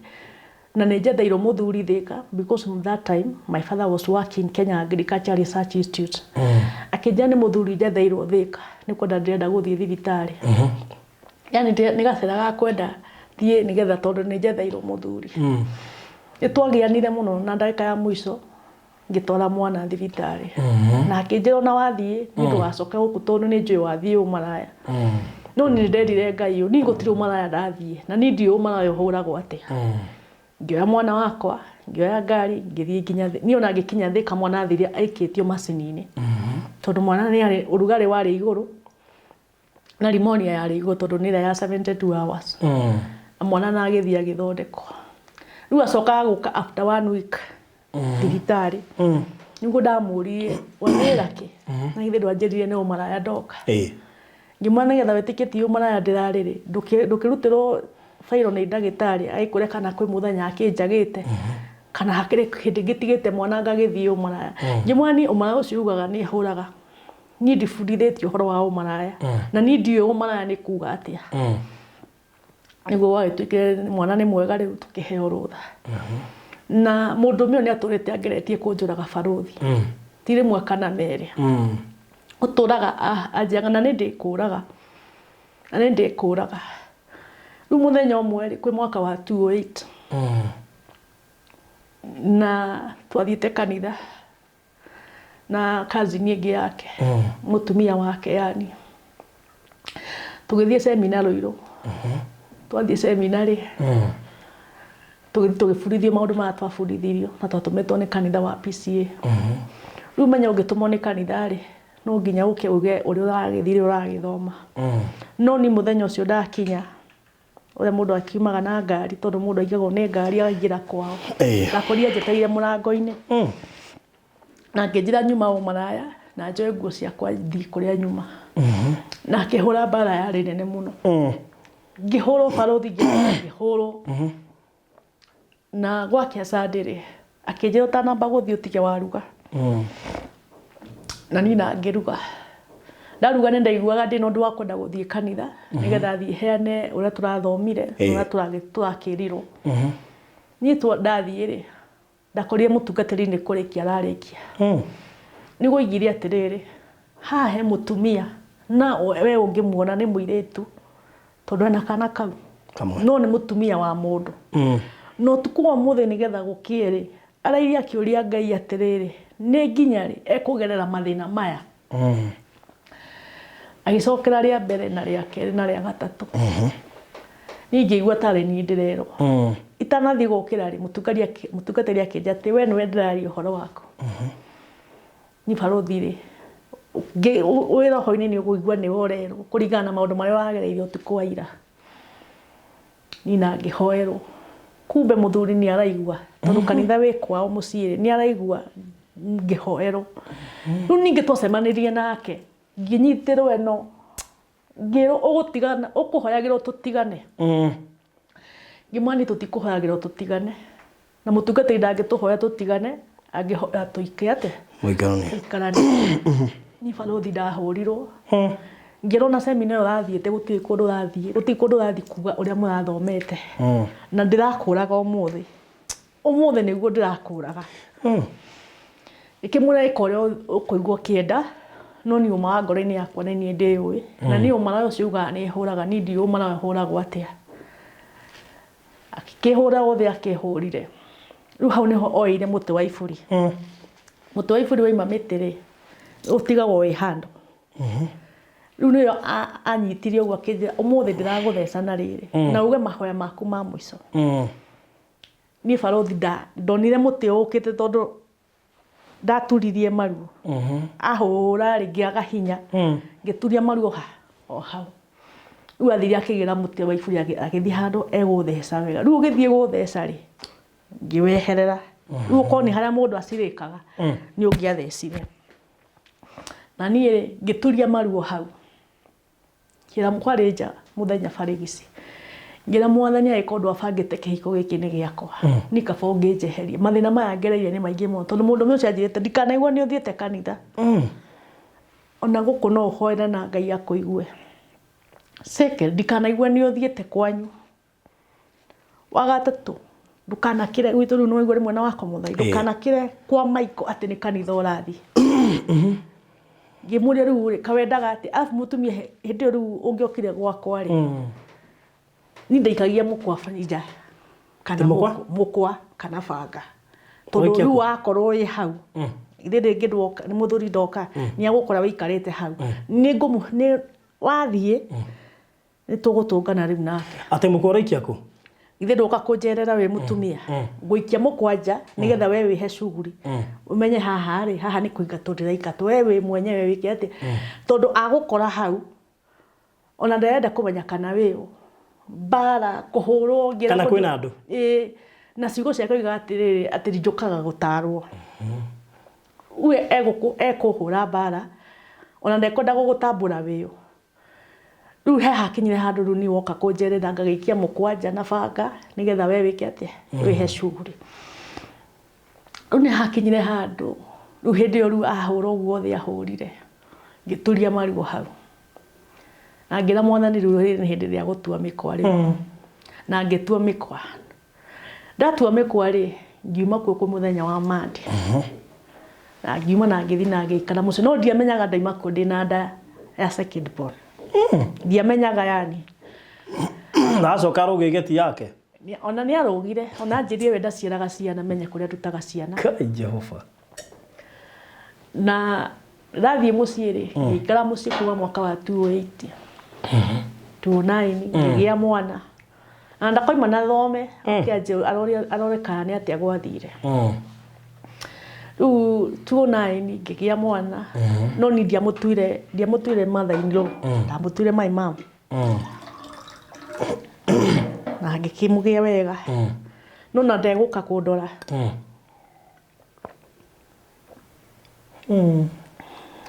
na nĩ njetheirwo mũthuri Thĩka, because that time my father was working Kenya Agriculture Research Institute. Akĩnjĩra nĩ mũthuri njetheirwo Thĩka, nĩ kwenda ndĩrenda gũthiĩ thibitarĩ, yani nĩ gacĩra ga kwenda thiĩ nĩgetha tondũ nĩ njetheirwo mũthuri. Nĩ twagianire mũno na ndagĩka ya mũico ngĩtwara mwana thibitarĩ, na akĩnjĩra ona wathiĩ nĩ ndũgacoke gũkũ tondũ nĩ njũĩ wathiĩ ũmaraya. No nĩ nderire Ngai ũũ, niĩ gũtirĩ ũmaraya ndathiĩ na niĩ ndiũĩ ũmaraya ũhũragwo atĩa. Ngĩoya mwana wakwa, ngĩoya ngari, ngĩthiĩ nginya niĩ ona ngĩkinya Thĩka mwana athire aikĩtio macini-inĩ, tondũ mwana nĩ arĩ ũrugarĩ warĩ igũrũ na pneumonia yarĩ igũrũ, tondũ nĩ ĩrĩa ya 72 hours. Na mwana na agĩthiĩ agĩthondekwo. Rĩu acokaga gũka after one week thibitarĩ, nĩguo ndamũririe, wawĩra kĩ na githĩ ndwanjĩrire nĩ ũmaraya ndoka? Ngĩmwĩra nĩgetha wĩtĩkie ti ũmaraya ndĩrarĩ rĩ, ndũkĩrutĩrwo bairo nĩ ndagĩtarĩ agĩkwĩre kana kwĩ mũthenya akĩnjagĩte kana hakĩrĩ hĩndĩ ngĩtigĩte mwana ngagĩthiĩ ũmaraya. Ngĩmwĩra niĩ ũmaraya ũcio ugaga nĩ hũraga, niĩ ndibundithĩtio ũhoro wa ũmaraya na niĩ ndiũĩ ũmaraya nĩ kuga atĩa. Nĩguo gwagĩtuĩkire mwana nĩ mwega, rĩu tũkĩheo rũtha. Na mũndũrũme ũyũ nĩ atũrĩte angeretie kũnjũraga barũthi, ti rĩmwe kana merĩ. Ũtũraga anjĩraga na nĩ ndĩkũraga, na nĩ ndĩkũraga. Rĩu mũthenya ũmwe rĩ, kwĩ mwaka wa 2008, na twathiĩte kanitha na cousin ĩngĩ yake, mũtumia wake yani, tũgĩthiĩ semina Ruiru. Twathiĩ semina rĩ, tũgĩthiĩ tũgĩbundithio maũndũ marĩa twabundithirio, na twatũmĩtwo nĩ kanitha wa PCA. Rĩu menya ũngĩtũmwo nĩ kanitha rĩ, no nginya ũke uge ũrĩa ũragĩthire ũragĩthoma. No ni mũthenya ũcio ndakinya, ũrĩa mũndũ akiumaga na ngari, tondũ mũndũ aigagwo nĩ ngari akaingĩra kwao, ndakorire njetereire mũrango-inĩ na ngĩnjĩra nyuma ũmaraya na njoe nguo ciakwa thiĩ kũrĩa nyuma. Na akĩhũra mbara yarĩ nene mũno. Ngĩhũrwo barũthi, ngĩhũrwo na gwakĩa Sunday rĩ, Akĩnjĩra ũtanamba gũthiĩ ũtige waruga. Na niĩ na ngĩruga. Ndaruga nĩ ndaiguaga ndĩna ũndũ wa kwenda gũthiĩ kanitha nĩgetha thiĩ heane ũrĩa tũrathomire, ũrĩa tũrakĩrirwo. Niĩ ndathiĩ rĩ, ndakorire mũtungatĩri nĩ kũrĩkia ararĩkia. Nĩguo oigire atĩrĩrĩ, haha he mũtumia na we ũngĩmuona nĩ mũirĩtu tondũ ena kana kau. Kamwe. No nĩ mũtumia wa mũndũ. Na ũtukũ wa ũmũthĩ nĩgetha gũkĩe rĩ, arairie akĩũria Ngai atĩrĩrĩ, nĩ nginya rĩ ekũgerera mathĩna maya? Agĩcokera rĩa mbere na rĩa kerĩ na rĩa gatatũ. Niĩ ngĩigua tarĩ niĩ ndĩrerwo. Itanathiĩ gũkĩra rĩ, mũtungatĩri akĩnjĩra atĩ we nĩwe ndĩraria ũhoro waku. Niĩ barũthi rĩ, wĩ roho-inĩ nĩ ũkũigua nĩwe ũrerwo kũringana na maũndũ marĩa ũragereire ũtukũ wa ira. Niĩ na ngĩhoerwo. Kumbe mũthuri nĩ araigua tondũ kanitha wĩ kwao mũciĩ rĩ, nĩ araigua ngĩhoerwo. Rĩu ningĩ twacemanirie nake ngĩnyitĩrwo ĩno ngĩrwo ũgũtigana ũkũhoyagĩrwo tũtigane. Ngĩmwĩra niĩ tũtikũhoyagĩrwo tũtigane na mũtungatĩri ndangĩtũhoya tũtigane angĩhoya tũike atĩa Mũikaranie. Tũikaranie. Niĩ barũthi ndahũrirwo ngĩrwo na semina ĩyo ũrathiĩte gũtirĩ kũndũ ũrathiĩ gũtirĩ kũndũ ũrathiĩ kuga ũrĩa mũrathomete na ndĩrakũraga ũmũthĩ ũmũthĩ nĩguo ndĩrakũraga. Ngĩkĩmwĩra ĩka ũrĩa ũkũigua ũkĩenda no niĩ ũma wa ngoro-inĩ yakwa nĩ niĩ ndĩũĩ na niĩ ũmaraya ũcio ugaga nĩ hũraga niĩ ndiũĩ ũmaraya ũhũragwo atĩa. Akĩhũra wothe akĩhũrire. Rĩu hau nĩho oeire mũtĩ wa iburi. Mũtĩ wa iburi waima mĩtĩ rĩ, ũtigagwo wĩ handũ. Rĩu nĩyo anyitire ũguo akĩnjĩra ũmũthĩ ndĩragũtheca na rĩrĩ na uge mahoya maku ma mũico. Niĩ barũthi ndonire mũtĩ ũkĩte tondũ ndaturirie maru. Ahũra rĩ ngĩaga hinya. Ngĩturia maru o hau. Rĩu athire akĩgĩra mũtĩ wa iburi agĩthiĩ handũ egũtheca wega. Rĩu ũgĩthiĩ gũtheca rĩ, ngĩweherera. Rĩu okorwo nĩ harĩa mũndũ acirĩkaga, nĩ ũngĩathecire. Na niĩ rĩ, ngĩturia maru o hau. Ngĩra kwarĩ nja mũthenya barigici. Ngĩra mwathani angĩkorwo ndwabangĩte kĩhiko gĩkĩ nĩ gĩakwa, niĩ kaba ũngĩnjeheria. Mathĩna maya ngereire nĩ maingĩ mũno tondũ mũndũ ũcio anjĩrĩte ndikanaigua nĩ ũthiĩte kanitha. Ona gũkũ no ũhoere na Ngai akũigue. Second, ndikanaigua nĩ ũthiĩte kwanyu. Wa gatatũ, ndũkanakĩre gwitũ rĩu nĩwaigua rĩmwe na wako mũthai, ndũkanakĩre kwa Michael atĩ nĩ kanitha ũrathiĩ. Ngĩmũria rĩu rĩ, kawendaga atĩ arabu mũtumia hĩndĩ ĩyo rĩu ũngĩokire gwakwa rĩ, niĩ ndaikagia mũkwa nja kana Mũkwa? mũkwa kana banga. Tondũ Ũgaikia rĩu kũ? wakorwo wĩ hau, rĩrĩ rĩngĩ ndoka, nĩ mũthuri ndoka, nĩ agũkora wĩikarĩte hau. Nĩ ngũmũ, nĩ wathiĩ, nĩ tũgũtũngana rĩu nake. Atĩ mũkwa ũraikia kũ? Ithe ndũka kũnjerera wĩ mũtumia. Ngũikia mũkwa nja nĩgetha we wĩhe cuguri. Ũmenye haha rĩ, haha nĩ kũingatwo ndĩraingatwo. We wĩ mwenyewe wĩke atĩa? Tondũ agũkora hau, ona ndarenda kũmenya kana wĩ ũ. Mbara, kũhũrwo, ngĩra Kana mũndũ- kwĩna andũ? Ĩĩ. Na ciugo ciake oigaga atĩrĩrĩ, atĩ njũkaga gũtarwo. We ekũhũra mbara, ona ndekwenda gũgũtambũra wĩ ũ. Rĩu he hakinyire handũ rĩu niĩ woka kũnjerera ngagĩikia mũkwanja na banga nĩgetha we wĩke atĩa? Wĩhe cuguri. Rĩu nĩ hakinyire handũ rĩu hĩndĩ ĩyo rĩu ahũra ũguo othe ahũrire ngĩturia maruo hau. Na ngĩra mwathani rĩu rĩrĩ nĩ hĩndĩ rĩa gũtua mĩkwa rĩu. Na ngĩtua mĩkwa. Ndatua mĩkwa rĩ, ngiuma kuo kwĩ mũthenya wa Monday. Na ngiuma na ngĩthiĩ na ngĩikara mũciĩ. No ndiamenyaga ndaima kuo ndĩna nda ya second born. Ndiamenyaga yani. Na acoka arũge igeti yake. Ona nĩ arũgire, ona anjĩrire we ndaciaraga ciana menye kũrĩa ndutaga ciana. Kai Jehova. Na ndathiĩ mũciĩ rĩ, ngĩikara mũciĩ kuma mwaka wa 2008. 2009 ngĩgĩa mwana. Na ndakoima na thome, akĩanjia arore kana nĩ atĩa gwathire. Rĩu 2009 ngĩgĩa mwana, no niĩ ndiamũtuire mother in law, ndamũtuire my mom. Na ngĩkĩmũgĩa wega. No na ndegũka kũndora.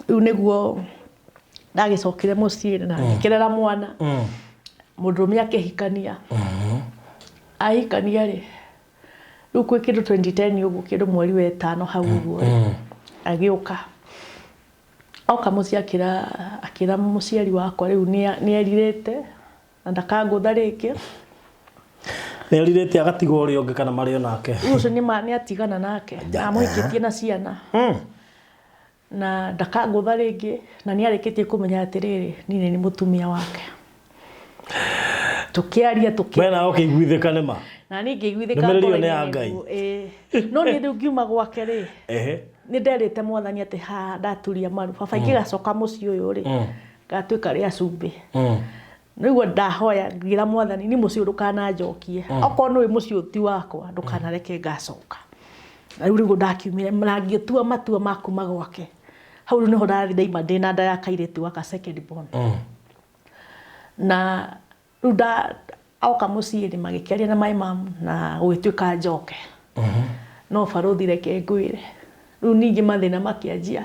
Rĩu nĩguo ndagĩcokire mũciĩ na ngĩkĩrera mwana. Mũndũrũme akĩhikania. Ahikania rĩ, Rĩu kwĩ kĩndũ 2010 ũguo, kĩndũ mweri wa ĩtano hau ũguo rĩ, agĩũka. Oka mũciĩ akĩra mũciari wakwa rĩu nĩerirĩte na ndakangũtha rĩngĩ. Nĩerirĩte agatigwo ũrĩa ũngĩ kana marĩ o nake? Rĩu ũcio nĩatigana nake. Amũhikĩtie na ciana. Na ndakangũtha rĩngĩ, na nĩarĩkĩtie kũmenya atĩrĩrĩ, niĩ nĩ mũtumia wake. Tũkĩaria tũkĩ We nawe ũkĩiguithĩka nĩ ma? Na niĩ ngĩiguithĩka. Ndũmĩrĩri ĩyo nĩ ya Ngoro-inĩ Ngai. nĩguo, ĩĩ. No niĩ rĩu ngiuma gwake rĩ, nĩ nderĩte Mwathani atĩ haha ndaturia maru, baba ingĩgacoka mũciĩ ũyũ rĩ, ngatuĩka rĩa cumbĩ. Nĩguo ndahoya ngĩra Mwathani, niĩ mũciĩ ũyũ ndũkananjokie. Okorwo nĩũĩ mũciĩ ũyũ ti wakwa, ndũkanareke ngacoka. Na rĩu nĩguo ndakiumire na ngĩtua matua ma kuma gwake. Hau rĩu nĩho ndathiĩ ndaima ndĩna nda ya kairĩtu gaka second born. Na rĩu nda oka mũciĩ rĩ, magĩkĩaria na my mom na gũgĩtuĩka njoke. No barũthi reke ngwĩre, rĩu ningĩ mathĩna makĩanjia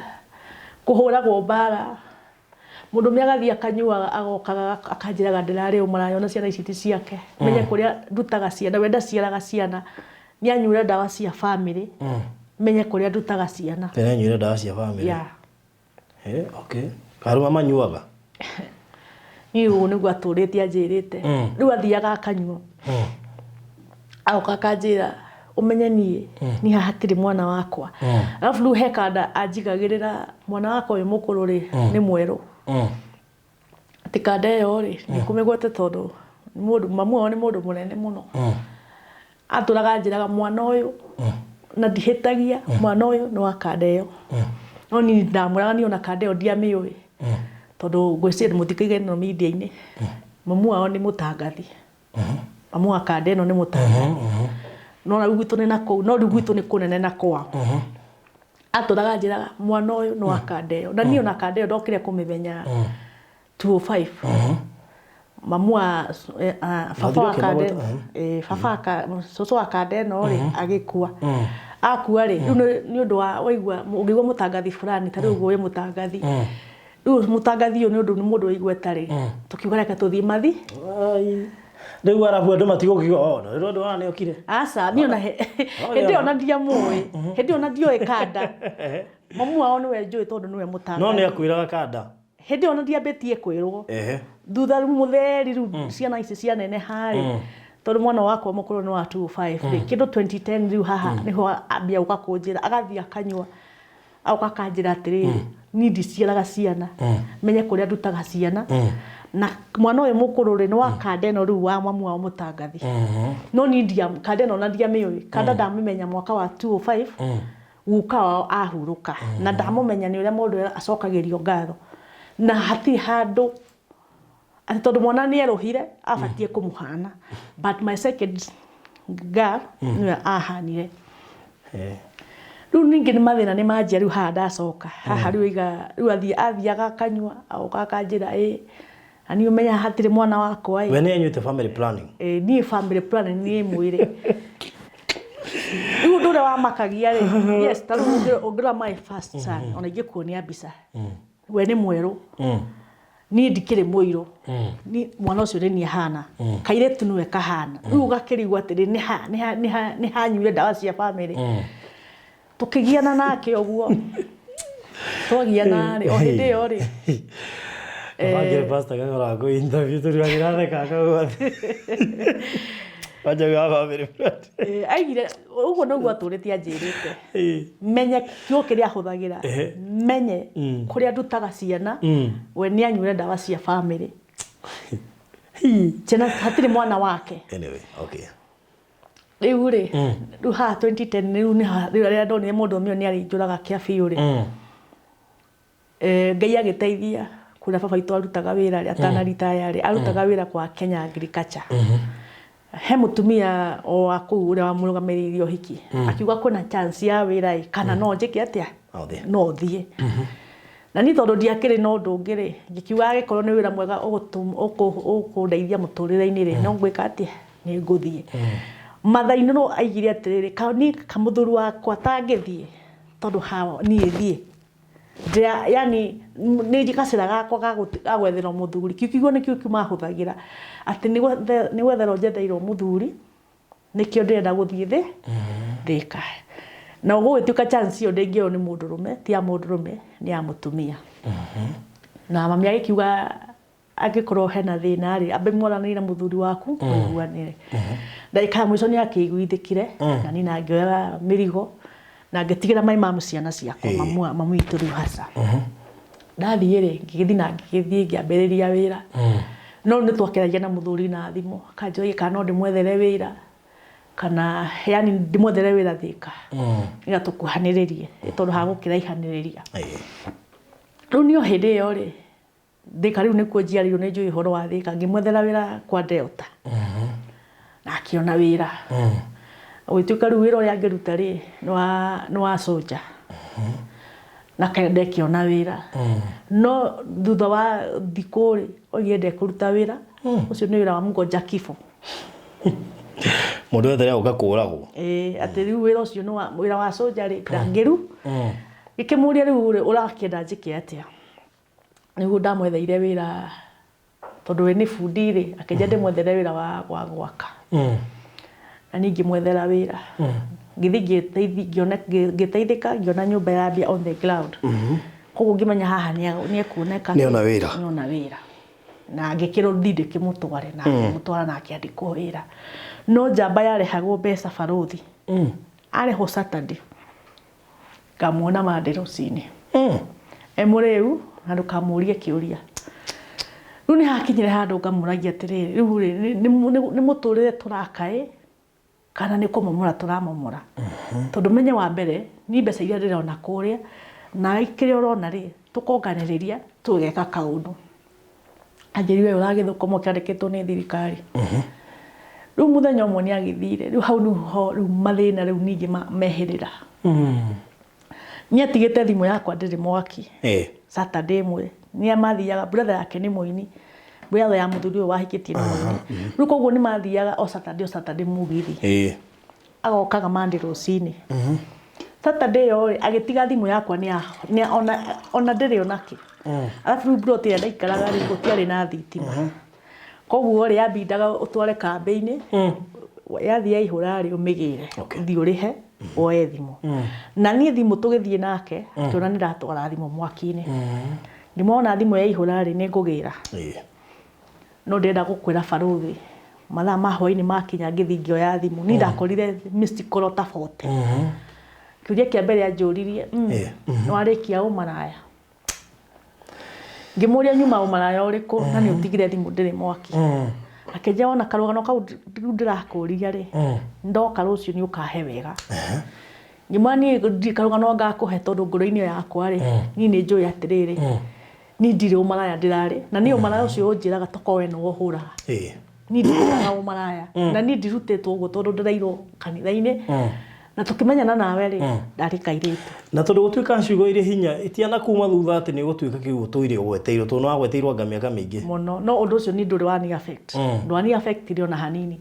kũhũragwo mbara. Mũndũrũme agathiĩ akanyuaga, agokaga akanjĩraga ndĩrarĩ ũmaraya ona ciana ici ti ciake. Menye kũrĩa ndutaga ciana, we ndaciaraga ciana. Nĩ anyuire ndawa cia family, menye kũrĩa ndutaga ciana. Nĩ anyuire ndawa cia family? Yeah. Eh, okay. Arũme manyuaga? Niĩ ũguo nĩguo atũrĩte anjĩrĩte. Rĩu athiaga akanyua. Agoka akanjĩra ũmenye niĩ niĩ haha hatirĩ mwana wakwa. Arabu rĩu he kanda anjigagĩrĩra mwana wakwa ũyũ mũkũrũ rĩ, nĩ mwerũ. Atĩ kanda ĩyo rĩ, ndikũmĩgwete tondũ mũndũ mamu wao nĩ mũndũ mũnene mũno. Atũraga anjĩraga mwana ũyũ na ndihĩtagia, mwana ũyũ nĩ wa kanda ĩyo. No niĩ ndamwĩraga niĩ ona kanda ĩyo ndiamĩũĩ. Tondũ ngwĩciria mũtikaiga ĩno media-inĩ. Mamu wao nĩ mũtangathi. Mamu wa kanda ĩno nĩ mũtangathi. No rĩu gwitũ nĩ na kũu, no rĩu gwitũ nĩ kũnene na kwao. Atũraga anjĩraga mwana ũyũ nĩ wa kanda ĩyo. Na niĩ ona kanda ĩyo ndokire kũmĩmenya 205. Mamu wa baba wa kanda ĩno, baba wa cũcũ wa kanda ĩno rĩ, agĩkua. Akua rĩ, rĩu nĩ ũndũ wa waigua ũngĩigua mũtangathi fulani ta rĩu ũguo wĩ mũtangathi. Rĩu mũtangathi ũyũ nĩ ũndũ nĩ mũndũ wĩ igweta rĩ, tũkiuga reke tũthiĩ mathi. Rĩu arabu andũ matigũkiuga, oh, rĩu andũ aya nĩokire. Aca, niĩ ona hĩndĩ ĩyo ona ndiamũĩ. Hĩndĩ ĩyo ona ndioĩ kanda. Mamu wao nĩwe njũĩ tondũ nĩwe mũtangathi. No nĩ akwĩraga kanda? Hĩndĩ ĩyo ona ndiambĩtie kwĩrwo. Thutha rĩu mũtheri rĩu ciana ici cianeneha rĩ, tondũ mwana wakwa mũkũrũ nĩ wa 205 rĩ, kĩndũ 2010 rĩu haha nĩho ambia gũka kũnjĩra, agathiĩ akanyua. Agoka akanjĩra atĩrĩrĩ, niĩ ndiciaraga ciana, menye kũrĩa ndutaga ciana. Na mwana ũyũ mũkũrũ rĩ, nĩ wa kanda ĩno rĩu wa mamu wao mũtangathi. No niĩ ndia kanda ĩno ona ndiamĩũĩ. Kanda ndamĩmenya mwaka wa 205, guka wao ahurũka. Na ndamũmenya nĩ ũrĩa mũndũ acokagĩrio ngatho. Na hatirĩ handũ atĩ tondũ mwana nĩ erũhire abatiĩ kũmũhana. But my second girl nĩwe ahanire. Rĩu ningĩ nĩ mathĩna nĩ manjia rĩu haha ndacoka. Haha rĩu aiga rĩu athiaga akanyua, agoka akanjĩra ĩ, na niĩ ũmenye haha hatirĩ mwana wakwa ĩ. We nĩ anyuĩte family planning? Ĩ, niĩ family planning niĩ mwĩrĩ. Rĩu ũndũ ũrĩa wamakagia rĩ, yes, ta rĩu ũngĩrora my first son, ona ingĩkuonia mbica, we nĩ mwerũ. Niĩ ndikĩrĩ mũirũ. Niĩ mwana ũcio nĩ niĩ ahana. Kairĩtu nĩwe kahana. Rĩu ũgakĩrigwo atĩrĩ, nĩ hanyuire ndawa cia family. Tũkĩgiana nake ũguo. Twagiana rĩ, o hĩndĩ ĩyo rĩ. Bangire pastor gakora kũ interview tũrĩ agĩratheka akauga Wanja wa family planning. Aigire ũguo nĩguo atũrĩte anjĩrĩte. Menye kiugo kĩrĩa ahũthagĩra. Menye kũrĩa ndutaga ciana, we nĩ anyuire ndawa cia family. Ciana hatirĩ mwana wake. Anyway, okay. Rĩu rĩ, rĩu haha 2010 rĩu nĩ rĩu rĩrĩa ndonire mũndũ ũmwe nĩ arĩnjũraga kĩa biũ rĩ. Ngai agĩteithia kũrĩa baba witũ arutaga wĩra rĩ, atana retire rĩ, arutaga wĩra kwa Kenya Agriculture. He mũtumia o wa kũu ũrĩa wamũrũgamĩrĩire ũhiki, akiuga kwĩna chance ya wĩra ĩ, kana no njĩke atĩa? No thiĩ. Na niĩ tondũ ndiakĩrĩ na ũndũ ũngĩ rĩ, ngĩkiuga angĩkorwo nĩ wĩra mwega ũkũndeithia mũtũrĩre-inĩ rĩ, no ngwĩka atĩa? Nĩ ngũthiĩ. Mathainĩ no aigire atĩrĩrĩ, niĩ kamũthuri wakwa tangĩthiĩ, tondũ hawa niĩ thiĩ. Yani nĩ gacĩra gakwa ga gwetherwo mũthuri. Kĩu kiugo nĩkĩo mahũthagĩra. Atĩ nĩ gwetherwo njetheirwo mũthuri, Nĩkĩo ndĩrenda gũthiĩ thĩ Thĩka. Na gũgĩtuĩka chance ĩyo ndĩngĩoywo nĩ mũndũrũme, ti ya mũndũrũme, nĩ ya mũtumia. Na mami agĩkiuga angĩkorwo hena thĩna rĩ, ambe mwaranĩrie na mũthuri waku mũiguanĩre. Ndagĩka ya mũico nĩ akĩiguithĩkire, na niĩ na ngĩoya mĩrigo na ngĩtigĩra my mom ciana ciakwa, mamu witũ rĩu hasa. Ndathiĩ rĩ, ngĩgĩthiĩ na ngĩgĩthiĩ ngĩambĩrĩria wĩra. No nĩ twakĩaragia na mũthuri na thimũ, akanjũria kana no ndĩmwethere wĩra, kana yani ndĩmwethere wĩra Thĩka, nĩgetha tũkuhanĩrĩrie, tondũ hagũkĩraihanĩrĩria. Rĩu niĩ o hĩndĩ ĩyo rĩ, Thĩka rĩu nĩkuo njiarĩirwo, nĩ njũĩ ũhoro wa Thĩka, ngĩmwethera wĩra kwa Delta. Na akĩona wĩra. Ũgĩtuĩka rĩu wĩra ũrĩa angĩruta rĩ, nĩ wa soldier. Na ndekĩona wĩra. No thutha wa thikũ rĩ, oigire ndekũruta wĩra, ũcio nĩ wĩra wa mgonja kifo. Mũndũ wothe ũrĩa kũragwo. Ĩĩ, atĩ rĩu wĩra ũcio nĩ wa wĩra wa soldier rĩ, ndangĩru. Ngĩkĩmũria rĩu rĩ, ũrakĩenda njĩke atĩa? Nĩguo ndamwetheire wĩra, tondũ we nĩ bundi rĩ, akĩnjĩra ndĩmwethere wĩra wa gwaka. Na niĩ ngĩmwethera wĩra. Ngĩthiĩ ngĩteithĩka, ngĩona nyũmba ya mbia on the ground. Koguo ngĩmenya haha nĩ ekuoneka. Nĩona wĩra. Nĩona wĩra. Na ngĩkĩrwo thiĩ ndĩkĩmũtware, na ngĩmũtwara na akĩandĩkwo wĩra. No njamba yarehagwo mbeca barũthi. Arehwo Saturday. Ngamuona Monday rũcinĩ. E mũrĩu na ndũkamũrie kĩũria. Rĩu nĩ hakinyire handũ ngamũragia atĩrĩrĩ, rĩu rĩ, nĩ mũtũrĩre tũraka ĩ, kana nĩ kũmomora tũramomora. Tondũ menye wa mbere, niĩ mbeca iria ndĩrona kũrĩa, na kĩrĩa ũrona rĩ, tũkonganĩrĩria tũgeka kaũndũ. Anjĩrire we ũragĩthũkũma ũkĩandĩkĩtwo nĩ thirikari. Rĩu mũthenya ũmwe nĩ agĩthire, rĩu hau nĩho rĩu mathĩna rĩu ningĩ mehĩrĩra. Nĩ atigĩte thimũ yakwa ndĩrĩ mwaki. Saturday ĩmwe nĩ mathiaga, brother yake nĩ mũini, brother ya mũthuri ũyũ wahikĩtie nĩ mũini. Rĩu koguo nĩ mathiaga o Saturday o Saturday mũgithi. Agokaga Monday rũcinĩ. Saturday ĩyo rĩ, agĩtiga thimũ yakwa nĩ ona ndĩrĩ onakĩ. Arabu rĩu plot ĩrĩa ndaikaraga rĩ, gũtiarĩ na thitima. Koguo rĩ, yambindaga ũtware kambĩ-inĩ, yathiĩ yaihũra rĩ, ũmĩgĩre, ũthiĩ ũrĩhe, woe thimũ. Na niĩ thimũ tũgĩthiĩ nake, akĩona nĩ ndatwara thimũ mwaki-inĩ. Ndĩmona thimũ yaihũra rĩ, nĩ ngũgĩra. No ndĩrenda gũkwĩra barũthi, mathaa ma hwaĩ-inĩ makinya ngĩthiĩ ngĩoya thimũ, niĩ ndakorire missed call ta 40. Kĩũria kĩa mbere anjũririe, nĩ warĩkia ũmaraya? Ngĩmũria nyuma ũmaraya ũrĩkũ na nĩ ũtigire thimũ ndĩrĩ mwaki. Akĩnjĩra wona karũgano kau rĩu ndĩrakũria rĩ, ndoka rũciũ nĩ ũkahe wega. Ngĩmwĩra niĩ ndirĩ karũgano ngakũhe tondũ ngoro-inĩ yakwa rĩ, niĩ nĩ njũĩ atĩrĩrĩ, niĩ ndirĩ ũmaraya ndĩrarĩ, na niĩ ũmaraya ũcio ũnjĩraga tokorwo we nĩwe ũhũraga. Niĩ ndihũraga ũmaraya, na niĩ ndirutĩtwo ũguo tondũ ndĩrairwo kanitha-inĩ, na tũkĩmenyana nawe rĩ, ndarĩ kairĩtu. Na tondũ gũtuĩka ciugo irĩ hinya, itiana kuma thutha atĩ nĩ ũgũtuĩka kĩu ũtũire ũgweteirwo, tondũ nĩ wagweteirwo anga mĩaka mĩingĩ. Mũno, no ũndũ ũcio niĩ ndũrĩ wani affect. Ndwani affect ona hanini.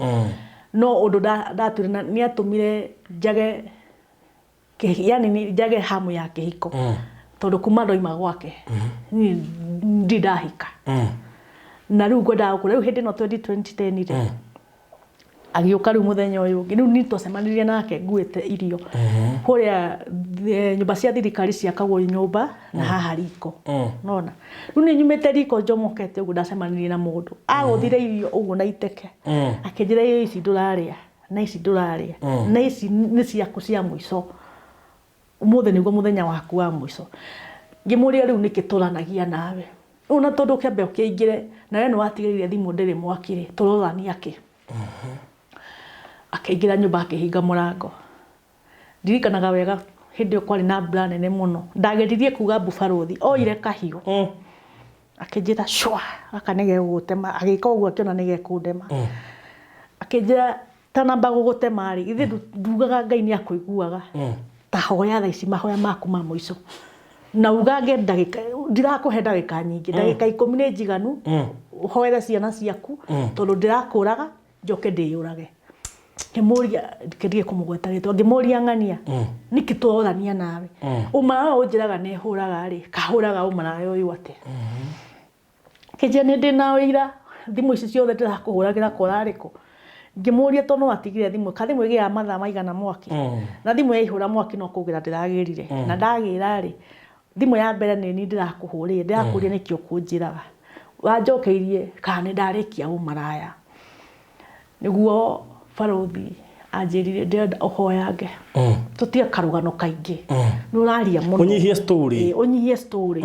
No ũndũ ndatuire na nĩ atũmire njage yani nĩ njage hamu ya kĩhiko. Tondũ kuma ndoima gwake, niĩ ndirĩ ndahika. Na rĩu ngwendaga gũkũra, rĩu hĩndĩ ĩno 2010 rĩ, agĩũka rĩu mũthenya ũyũ ũngĩ, rĩu niĩ twacemanirie nake nguĩte irio. Kũrĩa nyũmba cia thirikari ciakagwo nyũmba na haha riko. Nona. Rĩu niĩ nyumĩte riko njomokete ũguo ndacemanirie na mũndũ. Agũthire irio ũguo na iteke. Akĩnjĩra irio ici ndũrarĩa, na ici ndũrarĩa, na ici nĩ ciaku cia mũico. Ũmũthĩ nĩguo mũthenya waku wa mũico. Ngĩmũria rĩu nĩkĩ tũranagia nawe? Rĩu na tondũ ũkĩambe ũkĩingĩre, na we nĩwatigĩrĩire thimũ ndĩrĩ mwaki rĩ, tũrorania kĩ? Akĩingĩra nyũmba akĩhinga mũrango. Ndirikanaga wega hĩndĩ ĩyo kwarĩ na mbura nene mũno. Ndageririe kuga mbu barũthi, oire kahiũ. Akĩnjĩra cwa, gaka nĩ gegũgũtema. Agĩka ũguo akĩona nĩ gekũndema. Akĩnjĩra tanamba gũgũtema rĩ, githĩ ndugaga Ngai nĩ akũiguaga. Ta hoya thaa ici mahoya maku ma mũico. Na ugange ndagĩka, ndirakũhe ndagĩka nyingĩ, ndagĩka 10 nĩ njiganu, ũhoere ciana ciaku, tondũ ndĩrakũraga, njoke ndĩyũrage. Ngĩmũria, ngĩthiĩ kũmũgweta rĩtwa, ngĩmũria ng'ania, nĩkĩ tũrorania nawe? Ũmaraya ũyũ ũnjĩraga nĩ hũraga rĩ, kahũraga ũmaraya ũyũ atĩa? Akĩnjĩra nĩ ndĩ na ũira, thimũ ici ciothe ndĩrakũhũragĩra ko ũrarĩ kũ? Ngĩmũria tondũ no atigire thimũ, ka thimũ ĩgĩaga mathaa maigana mwaki. Na thimũ yaihũra mwaki no kũgĩra ndĩragĩrire. Na ndagĩra rĩ, thimũ ya mbere nĩ niĩ ndĩrakũhũrĩire, ndĩrakũria nĩkĩ ũkũnjĩraga. Wanjokeirie kana nĩ ndarĩkia ũmaraya. Nĩguo barũthi anjĩrire ndĩrenda ũhoyange. Tũtige karũgano kaingĩ. Nĩ ũraria mũno. Ũnyihie story. Ĩĩ, ũnyihie story.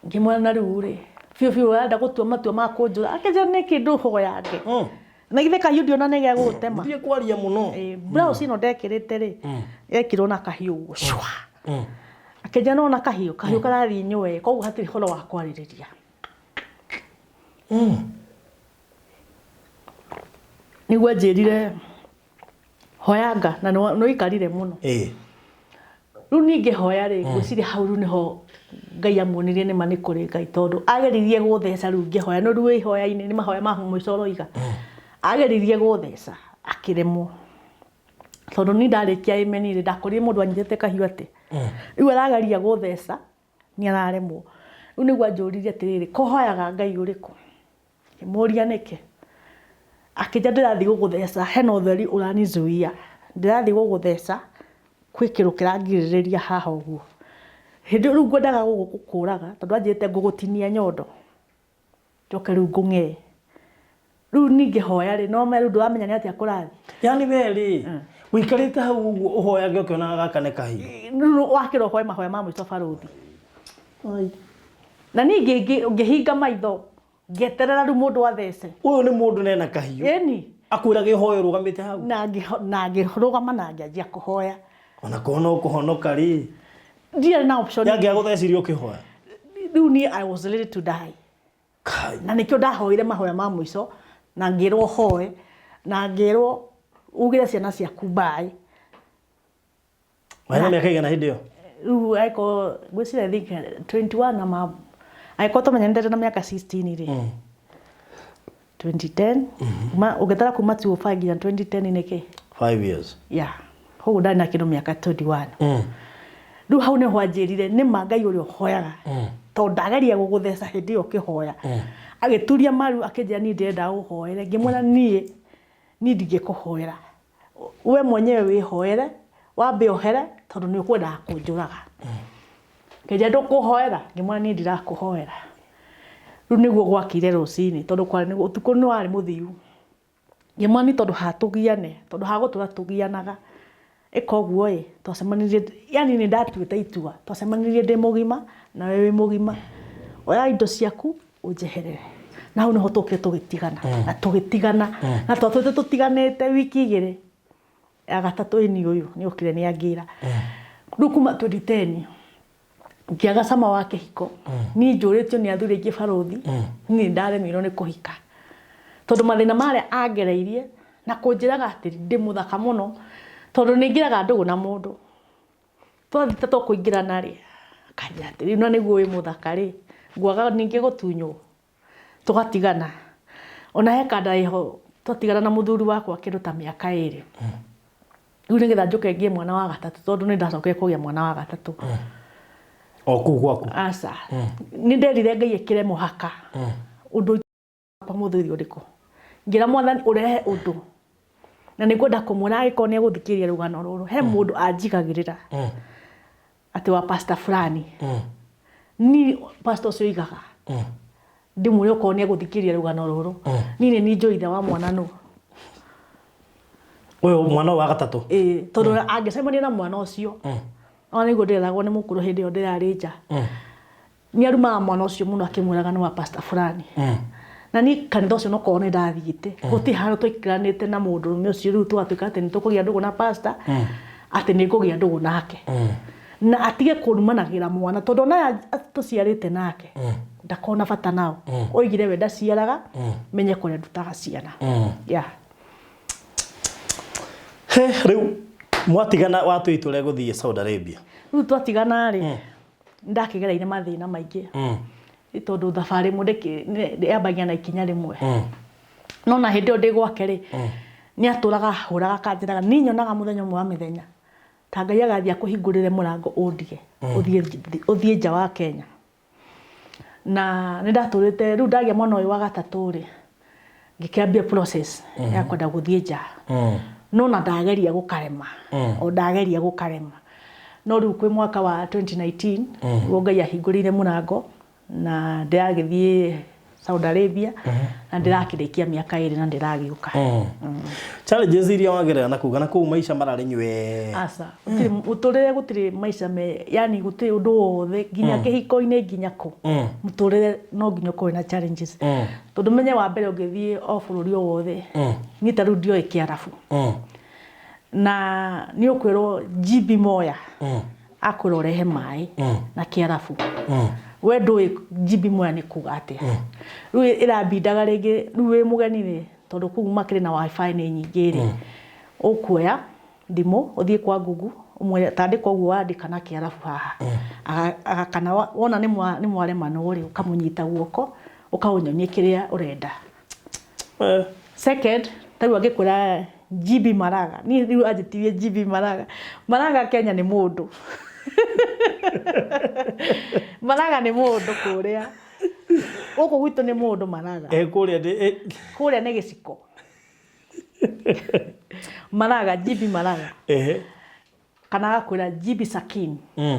Ngĩmwĩra na rĩu rĩ, biũ biũ ũrenda gũtua matua ma kũnjũra. Akĩnjĩra nĩkĩ ndũhoyange. Na githĩ kahiũ ndĩona nĩ gegũgũtema. Ndirĩ kwaria mũno. Ĩĩ, blouse ĩno ndekĩrĩte rĩ, yekĩrwo na kahiũ ũguo cwa. Akĩnjĩra nĩwona kahiũ, kahiũ karathiĩ nyũe, koguo hatirĩ ũhoro wa kwarĩrĩria. Nĩguo anjĩrire hoyanga na nĩ waikarire mũno. Ĩĩ. Rĩu niĩ ngĩhoya rĩ, ngwĩciria hau rĩu nĩho Ngai amuonirie nĩma nĩ kũrĩ Ngai tondũ ageririe gũtheca rĩu ngĩhoya no rĩu wĩ ihoya-inĩ nĩ mahoya ma mũico ũroiga. Ageririe gũtheca akĩremwo. Tondũ niĩ ndarĩkia amen rĩ, ndakorire mũndũ anyitĩte kahiũ atĩ. Rĩu arageria gũtheca nĩ araremwo. Rĩu nĩguo anjũririe atĩrĩrĩ, ko ũhoyaga Ngai ũrĩkũ? Ngĩmũria nĩkĩ? Akĩnjĩra ndĩrathiĩ gũgũtheca hena ũtheri ũranizuia, ndĩrathiĩ gũgũtheca kwĩ kĩndũ kĩrangirĩrĩria haha ũguo. Hĩndĩ ĩyo rĩu ngwendaga gũkũraga tondũ anjĩrĩte ngũgũtinia nyondo njoke rĩu ngũng'ee. Rĩu niĩ ngĩhoya rĩ, no rĩu ndũramenya nĩ atĩa kũrathiĩ. Yaani we rĩ, ũikarĩte hau ũguo ũhoyage ũkĩonaga gaka nĩ kahiũ. Rĩu wakĩra ũhoe mahoya ma mũico barũthi. Na niĩ ngĩhinga maitho ngĩeterera rĩu mũndũ athece. Ũyũ nĩ mũndũ na ena kahiũ. Ĩni. Akwĩraga ũhoe ũrũgamĩte hau. Na ngĩrũgama na ngĩanjia kũhoya. Ona korwo no kũhonoka rĩ. Ndiarĩ na option. Yangĩagũthecirie ũkĩhoya. Rĩu niĩ I was ready to die. Kai. Na nĩkĩo ndahoire mahoya ma mũico na ngĩrwo hoe na ngĩrwo ugĩre ciana ciaku bye. Warĩ na mĩaka igana hĩndĩ ĩyo? Rĩu angĩkorwo ngwĩciria I think 21 ama angĩkorwo twamenyanĩte na mĩaka 16 rĩ. 2010 kuma ũngĩtara kuma 2005 nginya 2010 nĩ kĩ? 5 years. Yeah. Koguo ndarĩ na kĩndũ mĩaka 21. Rĩu hau nĩho anjĩrire nĩma Ngai ũrĩa ũhoyaga tondũ ndageria gũgũtheca hĩndĩ ĩyo ũkĩhoya. Agĩturia maru akĩnjĩra niĩ ndĩrenda ũhoere. Ngĩmwĩra niĩ niĩ ndingĩkũhoera. We mwenyewe wĩhoere wambe ohere tondũ nĩ ũkwendaga kũnjũraga. Akĩnjĩra ndũkũhoera? Ngĩmwĩra niĩ ndirakũhoera. Rĩu nĩguo gwakire rũcinĩ tondũ kwarĩ ũtukũ nĩ warĩ mũthiu. Ngĩmwĩra niĩ tondũ haha tũgiane, tondũ haha gũtũra tũgianaga, ĩka ũguo ĩ, twacemanirie, yaani nĩ ndatuĩte itua, twacemanirie ndĩ mũgima nawe wĩ mũgima, oya indo ciaku ũnjeherere. Na hau nĩho twokire tũgĩtigana, na tũgĩtigana, na twatũrĩte tũtiganĩte wiki igĩrĩ, ya gatatũ ĩni ũyũ nĩ okire nĩ angĩra. Rĩu kuma 2010 ngĩaga cama wa kĩhiko, niĩ njũrĩtio nĩ athuri aingĩ barũthi, niĩ nĩ ndaremirwo nĩ kũhika. Tondũ mathĩna marĩa angereirie na kũnjĩraga atĩ ndĩ mũthaka mũno, tondũ nĩ ingĩraga ndũgũ na mũndũ. Twathiĩ ta tũkũingĩrana rĩ, akanjĩra atĩrĩ, na nĩguo wĩ mũthaka rĩ, ngwaga ningĩ gũtunywo? Tũgatigana. Ona he kandarĩho twatigana na mũthuri wakwa kĩndũ ta mĩaka ĩrĩ. Rĩu nĩgetha njũke ngĩe mwana wa gatatũ tondũ nĩ ndacokire kũgĩa mwana wa gatatũ. O kũu gwaku? Aca. Nĩ nderire Ngai ĩkĩre mũhaka. Ũndũ wakwa mũthuri ũrĩkũ. Ngĩra mwathani ũrehe ũndũ. Na nĩ ngwenda kũmwĩra angĩkorwo nĩ egũthikĩrĩria rũgano rũrũ. He mũndũ anjigagĩrĩra. Atĩ wa pastor fulani. Niĩ pastor ũcio oigaga. Ndĩmwĩre okorwo nĩ egũthikĩrĩria rũgano rũrũ. Niĩ nĩ niĩ njũĩ ithe wa mwana nũ. Ũyũ mwana wa gatatũ? Ĩĩ, tondũ angĩcemania na mwana ũcio. Ona nĩguo ndĩreragwo nĩ mũkũrũ hĩndĩ ĩyo ndĩrarĩ nja. Nĩ arumaga mwana ũcio mũno akĩmwĩraga nĩ wa pastor fulani. Na niĩ kanitha ũcio nokorwo nĩ ndathiĩte. Gũtirĩ handũ twaikaranĩte na mũndũrũme ũcio rĩu tũgatuĩka atĩ nĩ tũkũgĩa ndũgũ na pastor, atĩ nĩ ngũgĩa ndũgũ nake. Na atige kũrumanagĩra mwana tondũ ona aya tũciarĩte nake ndakoragwo na bata nao. Oigire we ndaciaraga, menye kũrĩa ndutaga ciana. Yeah. He, rĩu mwatigana watua itua rĩa gũthiĩ Saudi Arabia? Rĩu twatigana rĩ, ndakĩgereire mathĩna maingĩ. Nĩ tondũ thabarĩ ĩmwe yambagia na ikinya rĩmwe. No na hĩndĩ ĩyo ndĩ gwake rĩ, nĩ atũraga ahũraga akanjĩraga, niĩ nyonaga mũthenya ũmwe wa mĩthenya ta Ngai agathiĩ akũhingũrĩre mũrango ũndige, ũthiĩ nja wa Kenya. Na nĩ ndatũrĩte, rĩu ndagĩa mwana ũyũ wa gatatũ rĩ, Ngĩkĩambia process ya kwenda gũthiĩ nja, no na ndageria gũkarema, o ndageria gũkarema. No rĩu kwĩ mwaka wa 2019 nĩguo Ngai ahingũrĩire mũrango na ndĩragĩthiĩ Saudi Arabia na ndĩrakĩrĩkia mĩaka 2 na ndĩragĩũka. Challenges iria wagerera na kũu, kana kũu maica mararĩ nywe? Aca, gũtirĩ mũtũrĩre, gũtirĩ maica me, yani gũtirĩ ũndũ wothe, nginya kĩhiko-inĩ, nginya kũ mũtũrĩre no nginya ũkorwo na challenges, tondũ menye wa mbere ũngĩthiĩ o bũrũri o wothe, niĩ ta rĩu ndioĩ Kĩarabu, na nĩ ũkwĩrwo GB moya, akwĩra ũrehe maĩ na Kĩarabu, we ndũĩ GB moya nĩ kuga atĩa. Rĩu ĩrambindaga rĩngĩ, rĩu wĩ mũgeni rĩ, tondũ kũu makĩrĩ na WiFi nĩ nyingĩ rĩ, ũkuoya thimũ ũthiĩ kwa Google ũmwĩre tandĩka ũguo wandĩka na Kĩarabu haha. Kana wona nĩ mwaremanwo rĩ, ũkamũnyita guoko ũkaũnyonie kĩrĩa ũrenda. Second, tarĩu angĩkwĩra GB Maraga, niĩ rĩu anjĩtirie GB Maraga. Maraga Kenya nĩ mũndũ. Maraga nĩ mũndũ kũrĩa. Gũkũ gwitũ nĩ mũndũ Maraga. Kũrĩa nĩ Kũrĩa nĩ gĩciko. Maraga, GB Maraga. Kana agakwĩra GB Sakini.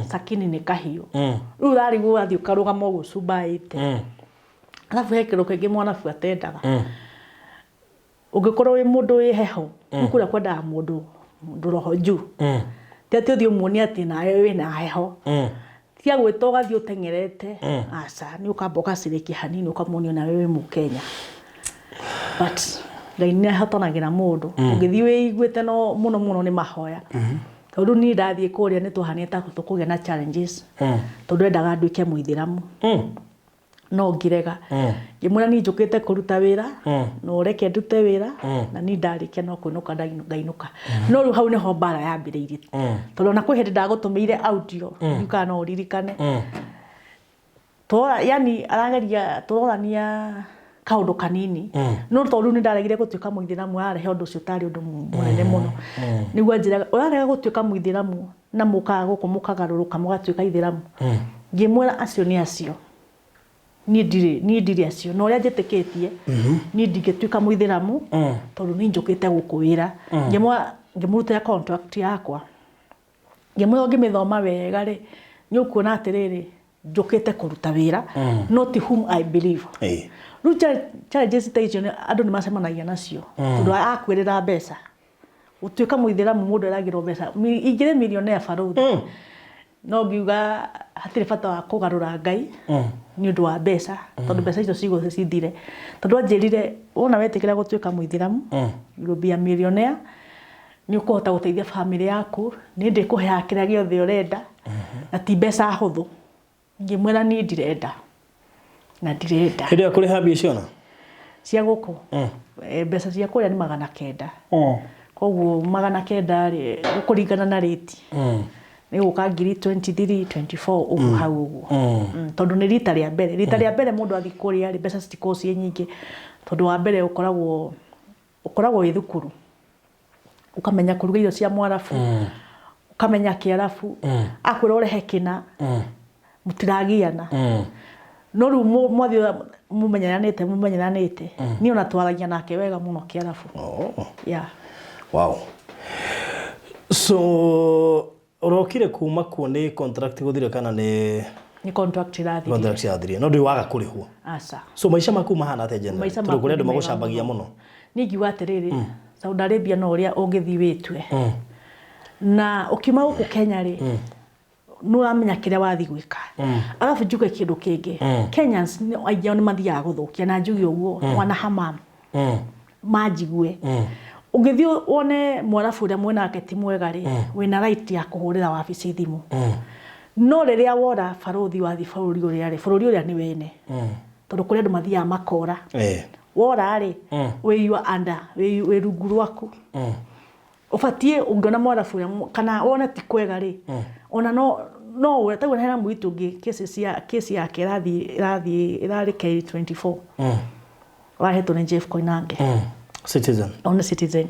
Sakini nĩ kahiũ. Rĩu ũrarigwo ũrathiĩ ũkarũgama ũguo ũcumbaĩte. Arabu he kĩndũ kĩngĩ mwanabu atendaga. Ũngĩkorwo wĩ mũndũ wĩ heho, rĩu kũrĩa kwendaga mũndũ roho juu. Ti atĩ ũthiĩ ũmuonie atĩ nawe wĩna heho. Tiga gwĩta ũgathiĩ ũteng'erete. Aca, nĩ ũkamba ũgacirĩkia hanini ũkamuonia nawe wĩ Mũkenya. But Ngai nĩ ahotanagĩra mũndũ. Ũngĩthiĩ wĩiguĩte no mũno mũno nĩ mahoya. Tondũ niĩ ndathiĩ kũrĩa nĩ twahanire ta tũkũgĩa na challenges. Tondũ endaga nduĩke Mũithĩramu. No ngĩrega. Ngĩmwĩra niĩ njũkĩte kũruta wĩra, na ũreke ndute wĩra, na niĩ ndarĩkia no kũinũka ngainũka. No rĩu hau nĩho mbara yambĩrĩirie. Tondũ ona kwĩ hĩndĩ ndagũtũmĩire audio, ndiũĩ kana no ũririkane. Yani arageria tũrorania kaũndũ kanini, no tondũ rĩu nĩ ndaregire gũtuĩka Mũithĩramu, ararehe ũndũ ũcio tarĩ ũndũ mũnene mũno. Nĩguo anjĩraga ũrarega gũtuĩka Mũithĩramu na mũkaga gũkũ mũkagarũrũka mũgatuĩka Aithĩramu. Ngĩmwĩra acio nĩ acio, niĩ ndirĩ, niĩ ndirĩ acio, na ũrĩa njĩtĩkĩtie niĩ ndingĩtuĩka Mũithĩramu tondũ niĩ njũkĩte gũkũ wĩra. Ngĩmũrutĩra contract yakwa, ngĩmwĩra ũngĩmĩthoma wega rĩ, nĩ ũkuona atĩrĩrĩ, njũkĩte kũruta wĩra, not whom I believe. Rĩu challenges ta icio andũ nĩ macemanagia nacio, tondũ akwĩrĩra mbeca. Gũtuĩka Mũithĩramu mũndũ eragĩrwo mbeca. Ingĩrĩ millionaire barũthi, no ngiuga hatirĩ bata wa kũgarũra Ngai nĩ ũndũ wa mbeca, tondũ mbeca icio cigũthiĩ cithire. Tondũ anjĩrire wona wetĩkĩra gũtuĩka Mũithĩramu, you will be a millionaire, nĩ ũkũhota gũteithia bamĩrĩ yaku, nĩ ndĩkũheaga kĩrĩa gĩothe ũrenda, na ti mbeca hũthũ. Ngĩmwĩra niĩ ndirenda na ndirenda. Hĩndĩ ĩyo kũrĩha mbia ciona? Cia gũkũ? Mbeca cia kũrĩa nĩ 900. Koguo 900 rĩ, gũkũringana na rĩti. Nĩ gũka ngiri 23, 24 ũguo hau ũguo. Tondũ nĩ rita rĩa mbere. Rita rĩa mbere mũndũ athiĩ kũrĩa rĩ, mbeca citikoragwo ciĩ nyingĩ. Tondũ wa mbere ũkoragwo wĩ thukuru. Ũkamenya kũruga irio cia Mwarabu, ũkamenya Kĩarabu, akwĩra ũrehe kĩna, mũtiragiana. No rĩu mwathiĩ mũmenyeranĩte, mũmenyeranĩte, niĩ ona twaragia nake wega mũno Kĩarabu. Yeah. Wow. So ũrokire kuma kuo nĩ contract gũthira kana nĩ Nĩ contract ĩrathirire. Contract yathirire. No ndũrĩ waga kũrĩhwo. Aca. So maica maku mahana atĩa generally? Maica Tondũ maku kũrĩ andũ nĩ mega magũcambagia mũno. Niĩ ingiuga atĩrĩrĩ, Saudi Arabia no ũrĩa ũngĩthiĩ wĩtue. Na ũkiuma gũkũ Kenya rĩ, nĩ ũramenya kĩrĩa wathiĩ gwĩka. Arabu njuge kĩndũ kĩngĩ. Kenyans aingĩ ao nĩ mathiaga gũthũkia, na njuge ũguo, wana hamam. Manjigue. Ũngĩthiĩ wone Mwarabu ũrĩa mwĩnake ti mwega rĩ, wĩna right ya kũhũrĩra wabici thimũ. No rĩrĩa wora barũthi wathiĩ bũrũri ũrĩa rĩ, bũrũri ũrĩa nĩ wene. Tondũ kũrĩ andũ mathiaga makora. Wora rĩ, wĩ you are under, wĩ rungu rwaku. Ũbatiĩ ũngĩona Mwarabu ũrĩa kana wone ti kwega rĩ, ona no ũre, ta rĩu hena mũirĩtu ũngĩ case yake ĩrathiĩ ĩrarĩ K24. Wahetwo nĩ Jeff Koinange. Citizen. One Citizen.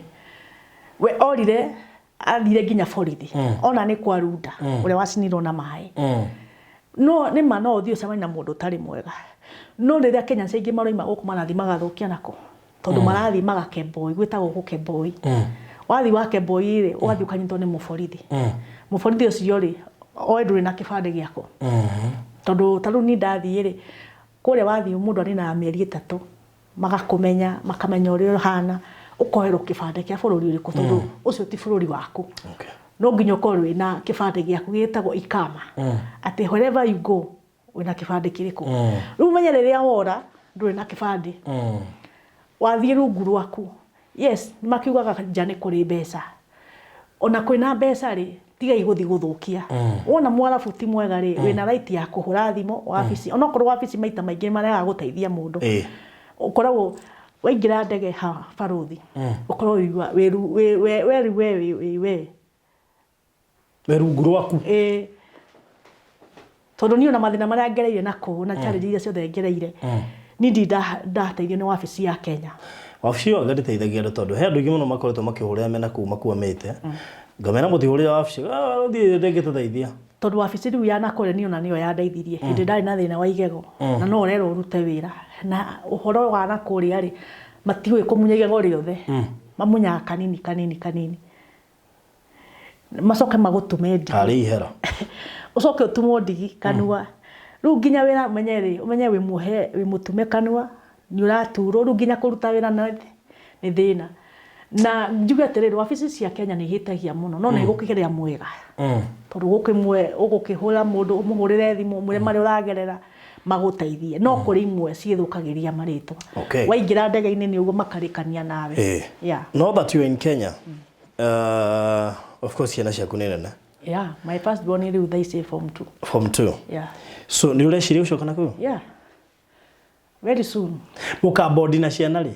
We orire athire nginya borithi. Ona nĩ kwa Runda ũrĩa wacinirwo na maĩ. No nĩ ma no ũthiĩ ũcemanie na mũndũ ũtarĩ mwega. No rĩrĩa Kenyans aingĩ maroima gũkũ marathiĩ magathũkia nako. Tondũ marathiĩ magakemboi, gwĩtagwo gũkemboi. Wathiĩ wakemboi rĩ, ũgathiĩ ũkanyitwo nĩ mũborithi. Mũborithi ũcio rĩ, oĩ ndũrĩ na kĩbandĩ gĩaku. Tondũ ta rĩu niĩ ndathiĩ rĩ, kũrĩa wathiĩ mũndũ aninaga mĩeri 3 magakũmenya, makamenya ũrĩa ũhana, ũkoerwo kĩbandĩ kĩa bũrũri ũrĩkũ tondũ ũcio ti bũrũri waku. No nginya ũkorwo wĩna kĩbandĩ gĩaku gĩtagwo ikama. Atĩ wherever you go, wĩna kĩbandĩ kĩrĩkũ. Rĩu ũmenye rĩrĩa wora, ndũrĩ na kĩbandĩ. Wathiĩ rungu rwaku, yes, nĩ makiugaga nja nĩ kũrĩ mbeca. Ona kwĩna mbeca rĩ, tigai gũthiĩ gũthũkia. Wona mwarabu ti mwega rĩ, wĩna right ya kũhũra thimũ wabici. Onokorwo wabici maita maingĩ nĩ maregaga gũteithia mũndũ. Ũkoragwo waingĩra ndege ha barũthi, ũkorwo wĩ we we wĩ we. We rungu rwaku. Ĩĩ. Tondũ niĩ ona mathĩna marĩa ngereire na kũu na challenge iria ciothe ngereire, niĩ ndirĩ ndateithio nĩ wabici ya Kenya. Wabici ĩyo anga ndĩteithagia andũ tondũ he andũ aingĩ mũno makoretwo makĩhũrĩra mena kũu makwamĩte. Ngamera mũtihũrĩre wabici, ah, thiĩ ndĩngĩtũteithia. Tondũ wabici rĩu ya nakũrĩa niĩ ona nĩyo yandeithirie hĩndĩ ndarĩ na thĩna wa igego na no ũrerwo ũrute wĩra na ũhoro wa nakũrĩa rĩ matiũĩ kũmunya igego rĩothe, mamunyaga kanini kanini kanini. Macoke magũtume ndigi. Tarĩ ihera. Ũcoke ũtumwo ndigi kanua. Rĩu nginya wĩra ũmenye rĩ, ũmenye wĩ muohe, wĩ mũtume kanua, nĩ ũraturwo, rĩu nginya kũruta wĩra nĩ thĩna. Na njuge atĩrĩrĩ, wabici cia Kenya nĩ ihĩtagia mũno, no nĩ gũkĩgĩa mwega. Tondũ gũkĩmwe ũgũkĩhũra mũndũ, ũmũhũrĩre thimũ, ũmwĩre marĩa ũragerera, magũteithie. No kũrĩ imwe ciĩthũkagĩria marĩtwa. Waingĩra ndege-inĩ nĩ ũguo makarĩkania nawe. Yeah. Now that you are in Kenya, of course ciana ciaku nĩ nene. Yeah, my first born rĩu thaa ici form 2. Form 2. Yeah. So nĩ ũreciria gũcoka na kũu? Yeah. Very soon. Mũkambondi na ciana rĩ?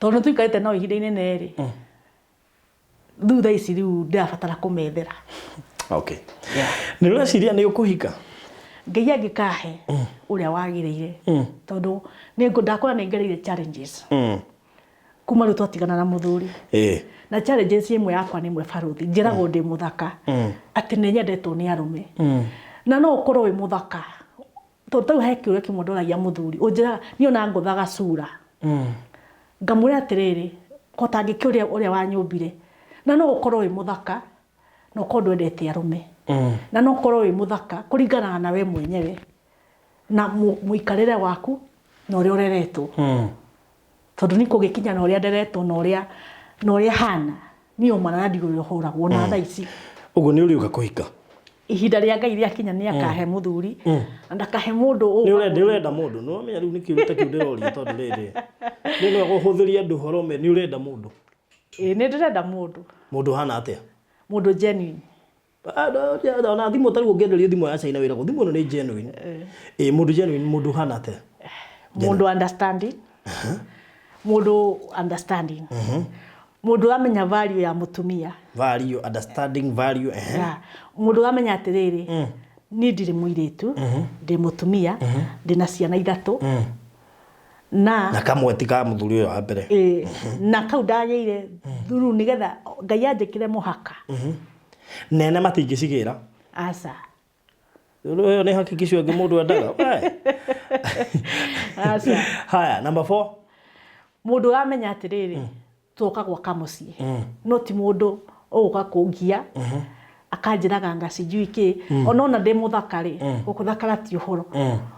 Tondũ tũikarĩte nao ihinda inene rĩ. Rĩu thaa ici rĩu ndĩrabatara kũmethera. Okay. Yeah. Nĩ ũreciria nĩ ũkũhika? Ngai angĩkahe ũrĩa wagĩrĩire. Tondũ nĩ ndakora nĩ ngereire challenges. Kuma rĩu twatigana na mũthuri. Na challenges ĩmwe yakwa nĩ ĩmwe barũthi, njĩragwo ndĩ mũthaka, atĩ nĩ nyendetwo nĩ arũme. Na no ũkorwo wĩ mũthaka. Tondũ tarĩu he kĩũria kĩmwe ndoragia mũthuri, ũnjĩraga niĩ ona ngũthaga cura. Ngamwĩra atĩrĩrĩ, ko tangĩkĩũria ũrĩa wanyũmbire. Na no ũkorwo wĩ mũthaka, na ũkorwo ndwendete arũme. Na no ũkorwo wĩ mũthaka, kũringanaga na we mwenyewe, na mũikarĩre waku, na ũrĩa ũreretwo. Tondũ niĩ kũgĩkinya na ũrĩa nderetwo na ũrĩa na ũrĩa hana, niĩ o mwana na ndirĩ ũrĩa ũhũragwo na thaa ici. Ũguo nĩ ũrĩũka kũhika? Ihinda rĩa Ngai rĩakinya nĩ akahe mũthuri na ndakahe mũndũ Nĩ ũrenda nĩ ũrenda mũndũ? Nĩ wamenya rĩu nĩ kĩũria ta kĩu ndĩroria tondũ rĩrĩ nĩ no ũhũthĩrie andũ ũhoro me nĩ ũrenda mũndũ? Ĩĩ nĩ ndĩrenda mũndũ. Mũndũ ũhana atĩa? Mũndũ genuine. Ona thimũ tarĩu ũngĩenderio thimũ ya China wĩragwo thimũ ĩno nĩ genuine. Ĩĩ mũndũ genuine mũndũ ũhana atĩa? Mũndũ understanding. Mũndũ understanding. Mũndũ ũramenya value ya mũtumia. Value, understanding value, ehe. Yeah. Mũndũ ũramenya atĩrĩrĩ, niĩ ndirĩ mũirĩtu, ndĩ mũtumia, ndĩna ciana 3. Na na kamwe ti ka mũthuri ũyũ wa mbere. Ĩĩ, na kau ndagĩire thuru nĩgetha Ngai anjĩkĩre mũhaka. Nene matingĩcigĩra. Aca. Ĩyo nĩ hakikisho ĩngĩ mũndũ endaga. We. Aca. Haya, number 4. Mũndũ ũramenya atĩrĩrĩ, twoka gwaka mũciĩ. No ti mũndũ ũgũka kũngia, akanjĩraga anga sijui kĩ. Ona ona ndĩ mũthaka rĩ, gũkũ thakara ti ũhoro.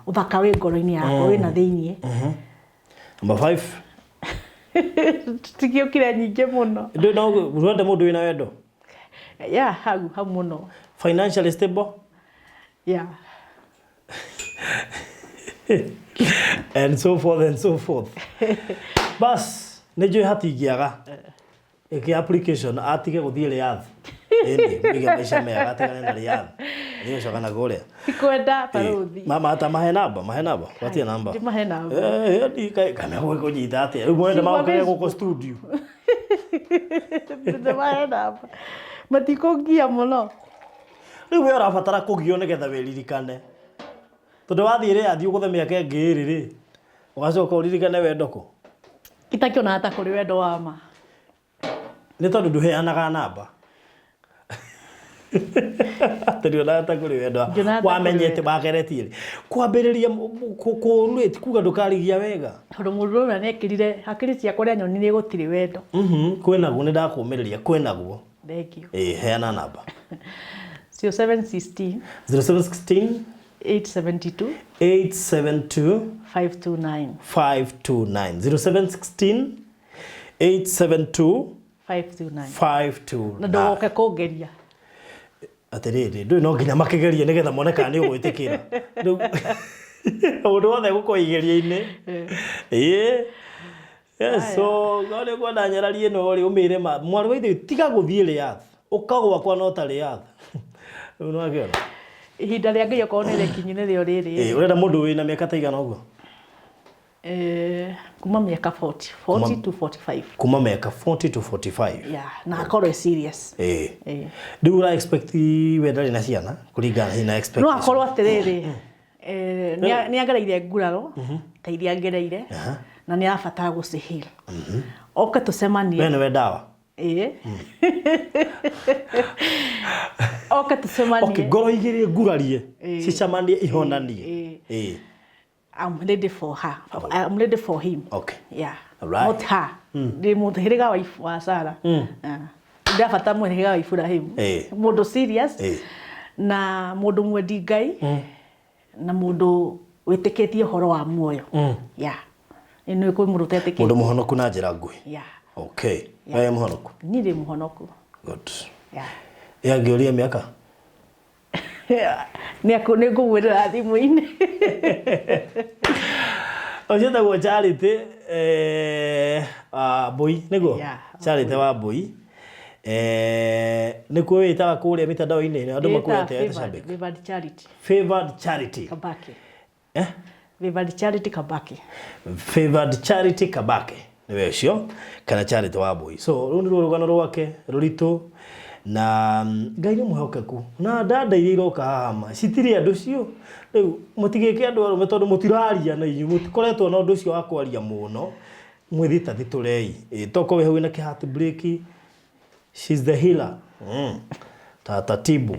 Ũthaka wĩ ngoro-inĩ yakwa, wĩ na thĩiniĩ. Number 5. Tigĩũkire nyingĩ mũno. Ndũ no ũrenda mũndũ wĩna wendo? Yeah, hau hau mũno. Financially stable? Yeah. And so forth and so forth. Bas, nĩ njũĩ hatingĩaga. Ĩkĩ application atige gũthiĩ Riyadh. Ĩni, mũige maica mega atigane na Riyadh. Athiĩ gũcoka na kũrĩa. Ti kwenda barũthi. Mama ata mahe namba, mahe namba. Watia namba. Ndimahe namba. Eh, ndi kai kana gũkũnyita atĩa. Rĩu mwenda magũkage gũkũ studio. Ndimahe namba. Matikũngia mũno. Rĩu we ũrabatara kũgio nĩgetha wĩririkane. Tondũ wathiĩ Riyadh ũgũthe mĩaka ĩngĩ ĩrĩ rĩ, ũgacoka ũririkane wendo kũ? Itakĩonaga ta kũrĩ wendo wa ma. Nĩ tondũ ndũheanaga namba. Atĩ ndionaga ta kũrĩ wendo. Ndionaga ta kũrĩ Wamenyete wendo. wageretie rĩ kwambĩrĩria kũũru rĩ ti kuga ndũkarigia wega. Tondũ mũndũ ũrĩa nĩekĩrire hakiri ciakwa ũrĩa nyonirie gũtirĩ wendo. Kwĩnaguo nĩ ndakũmĩrĩria kwĩnaguo. Thengiũ. Ĩĩ, heana namba. 0716 0716 872 872 529. 529. 0716 872 529. 529. Na ndũgoke kũngeria. Atĩrĩrĩ, ndũĩ no nginya makĩgerie nĩgetha mone kana nĩ ũgwĩtĩkĩra. Rĩu ũndũ wothe gũkorwo igerio-inĩ. Ĩĩ. Yes, so no nĩ ũkwenda nyarari ĩno rĩ ũmĩre ma mwarĩ wa ithe tiga gũthiĩ Riyadh. Ũka gwakwa no ta Riyadh. Rĩu nĩwakĩona. Ihinda rĩa Ngai okorwo nĩ rĩkinyu nĩrĩo rĩrĩ. Ĩĩ, ũrenda mũndũ wĩna mĩaka ta igana ũguo? Kuma mĩaka 40, 40 to 45. Kuma mĩaka 40 to 45. Yeah, na akorwo e serious. Ĩĩ. Ĩĩ. Rĩu ũra expect we ndarĩ na ciana kũringana hihi na No expectation. akorwo atĩrĩrĩ, nĩ agereire nguraro ta iria ngereire na nĩ arabatara gũci heal. Oke tũcemanie. We nĩwe ndawa. Ĩĩ. Oke tũcemanie. Okay, ngoro igĩrĩ ngurarie Ĩĩ. cicemanie ihonanie. Ĩĩ. Ĩĩ. I'm ready for her. I'm ready for him. Okay. Yeah. Alright. Not her. Ndĩ mũhĩrĩga wa Sarah. Ndabata mũhĩrĩga wa Ibrahim. Ĩĩ. Mũndũ serious Ĩĩ. na mũndũ mwendi Ngai na mũndũ wĩtĩkĩtie ũhoro wa muoyo. Yeah. Nĩ kwĩ mũndũ ũtetĩkĩtie. Mũndũ mũhonoku na njĩra nguhĩ. Yeah. Okay. We mũhonoku. Niĩ ndĩ mũhonoku. Good. Yeah. Ĩ angĩũria mĩaka? Nĩ ngũmwĩrĩra thimũ-inĩ. Ũcio etagwo Charity Mbũi nĩguo? Yeah, Charity wa Mbũi. Nĩkuo wĩtaga kũrĩa mitandao-inĩ andũ makuoĩ atĩa ta Shabik? Favored Charity Favored Charity. Kabake. Eh? Favored Charity Kabake. Favored Charity Kabake nĩwe ũcio kana Charity wa Mbũi. So rũu nĩruo rũgano rwake rũritũ na Ngai nĩ mwĩhokeku na ndanda iria iroka haha ma citirĩ andũ cio rĩu mũtigĩke andũ arũme tondũ mũtiraria na inyuĩ mũtikoretwo na ũndũ ũcio wa kwaria mũno mwĩthita thitũrei. Ĩ tokorwo wĩ hau wĩna kĩ heartbreak, she's the healer. Tata Tibu.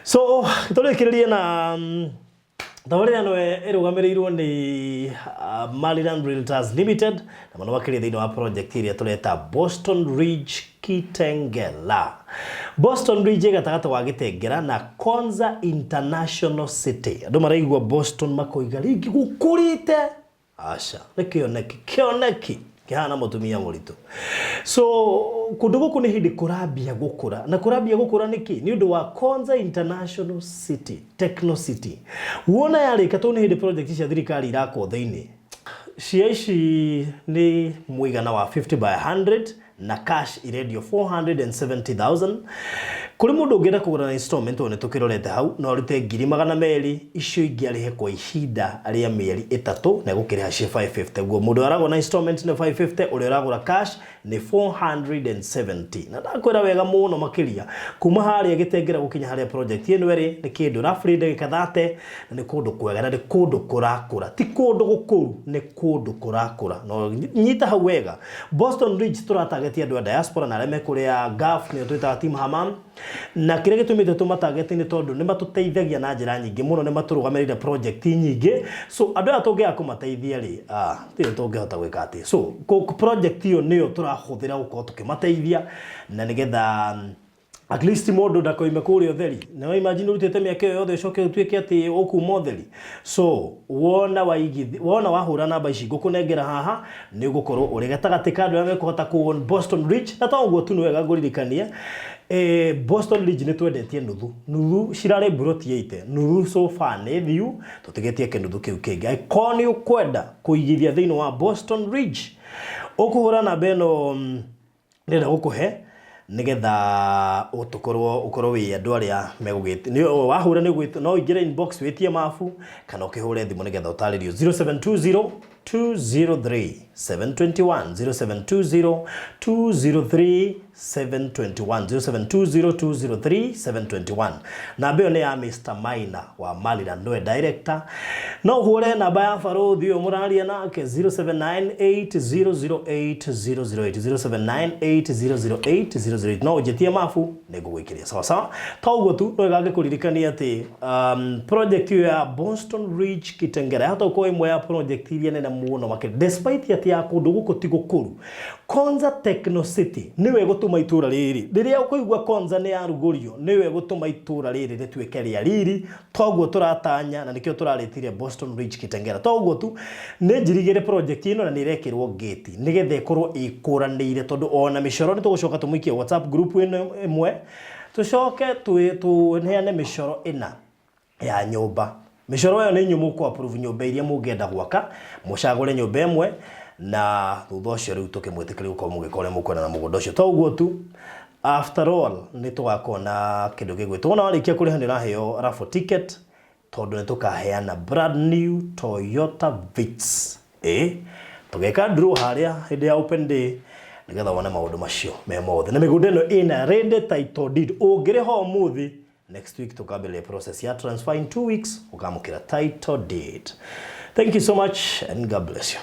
So tũrĩkĩrĩrie na tabarĩra ĩno ĩrũgamĩrĩirwo nĩ Maryland Realtors Limited na mũno makĩria thĩinĩ wa project ĩrĩa tũreta Boston Ridge Kitengela. Boston Ridge ĩ gatagatĩ wa Gĩtengera na Konza International City. Andũ maraigua Boston makoiga rĩngĩ gũkũrĩte. Aca, nĩ kĩoneki, kĩoneki kĩhana mũtumia mũritũ. So kũndũ gũkũ nĩ hĩndĩ kũrambia gũkũra na kũrambia gũkũra nĩkĩ? Nĩ ũndũ wa Konza International City, Techno City. Wona yarĩka tondũ nĩ hĩndĩ project cia thirikari irakwo thĩinĩ. Cia ici nĩ mũigana wa 50 by 100 na cash irendio 470,000. Kũrĩ mũndũ ũngĩenda kũgũra na installment tondũ nĩ tũkĩrorete hau no arute 200,000 icio ingĩ arĩhe kwa ihinda rĩa mĩeri 3 na egũkĩrĩha cia 550. Guo mũndũ aragũra na installment nĩ 550, ũrĩa ũragũra cash nĩ 470. Na ndakwĩra wega mũno makĩria kuma harĩa Gĩtengera gũkinya harĩa project ĩno ĩrĩ nĩ kĩndũ roughly ndagĩka 30 na nĩ kũndũ kwega na nĩ kũndũ kũrakũra, ti kũndũ gũkũru, nĩ kũndũ kũrakũra. No nyita hau wega. Boston Ridge tũratageti andũ a diaspora na arĩa me kũrĩa Gulf nĩo twĩtaga Team Hamam. Na kĩrĩa gĩtũmĩte tũmatageti nĩ tondũ nĩ matũteithagia na njĩra nyingĩ mũno, nĩ matũrũgamĩrĩire project nyingĩ. So andũ aya tũngĩaga kũmateithia rĩ, tirĩ tũngĩhota gwĩka atĩ. So project ĩyo nĩyo tũrahũthĩra gũkorwo tũkĩmateithia na nĩgetha at least mũndũ ndakoime kũrĩa ũtheri. Na imagine ũrutĩte mĩaka ĩyo yothe ũcoke ũtuĩke atĩ ũkuma ũtheri. So wona waigithi, wona wahũra namba ici ngũkũnengera haha nĩ ũgũkorwo ũrĩ gatagatĩ ka andũ arĩa mekũhota kũ own Boston Ridge. Na to ũguo tu nĩ wega ngũririkanie, Boston Ridge nĩ twendetie nuthu. Nuthu cirarĩ mburoti 80, nuthu so far nĩ thiu, tũtigĩtie kĩnuthu kĩu kĩngĩ. Angĩkorwo nĩ ũkwenda kũigithia thĩinĩ wa Boston Ridge, ũkũhũra namba ĩno ndĩrenda gũkũhe nĩgetha ũtũkorwo ũkorwo wĩ andũ arĩa megũgĩte. Nĩ wahũra nĩ ũgwĩtwo, no ũingĩre inbox wĩtie mabu kana ũkĩhũre thimũ nĩgetha ũtarĩrio 0720 203 721, 0720 203 721, 0720 203 721. Namba ĩyo nĩ ya Mr Maina wa Malina, nĩwe director. No ũhũre namba ya barũthi ũyũ mũraria nake, 0798008008, 0798008008. No ũnjĩtie mabu, nĩngũgwĩkĩria sawa sawa. To ũguo tu, no wega ngĩkũririkania atĩ project ĩyo ya Boston Ridge Kitengela yahota gũkorwo ĩmwe ya project iria nene mũno makĩria, despite atĩ ya kũndũ gũkũ ti gũkũru. Konza Techno City nĩwe gũtũma itũra rĩrĩ, rĩrĩa ũkũigua Konza nĩ yarugũrio, nĩwe gũtũma itũra rĩrĩ rĩtuĩke rĩa riri. Toguo tũratanya na nĩkĩo tũrarĩtire Boston Ridge Kitengela. Toguo tu, nĩ njirigĩre project ĩno na nĩ ĩrekĩrwo gate nĩgetha ĩkorwo ĩkũranĩire, tondũ ona mĩcoro nĩ tũgũcoka tũmũikie WhatsApp group ĩno ĩmwe, tũcoke tũheane mĩcoro ĩna ya nyũmba. Mĩcoro ĩyo nĩ inyuĩ mũkũ approve nyũmba iria mũngĩenda gwaka, mũcagũre nyũmba ĩmwe, na thutha ũcio rĩu tũkĩmwĩtĩkĩria gũkorwo mũgĩka ũrĩa mũkwenda na mũgũnda ũcio. To ũguo tu, after all nĩ tũgakorwo na kĩndũ gĩgwĩtwo, wona warĩkia kũrĩha nĩ ũraheo raffle ticket, tondũ nĩ tũkaheana brand new Toyota Vitz. Ĩ tũgeka draw harĩa hĩndĩ ya open day, nĩgetha wone maũndũ macio me mothe. Na mĩgũnda ĩno ĩna ready title deed, ũngĩrĩha ũmũthĩ, next week tukambĩrĩria process ya transfer, in 2 weeks ũkamũkĩra title deed. Thank you so much and God bless you.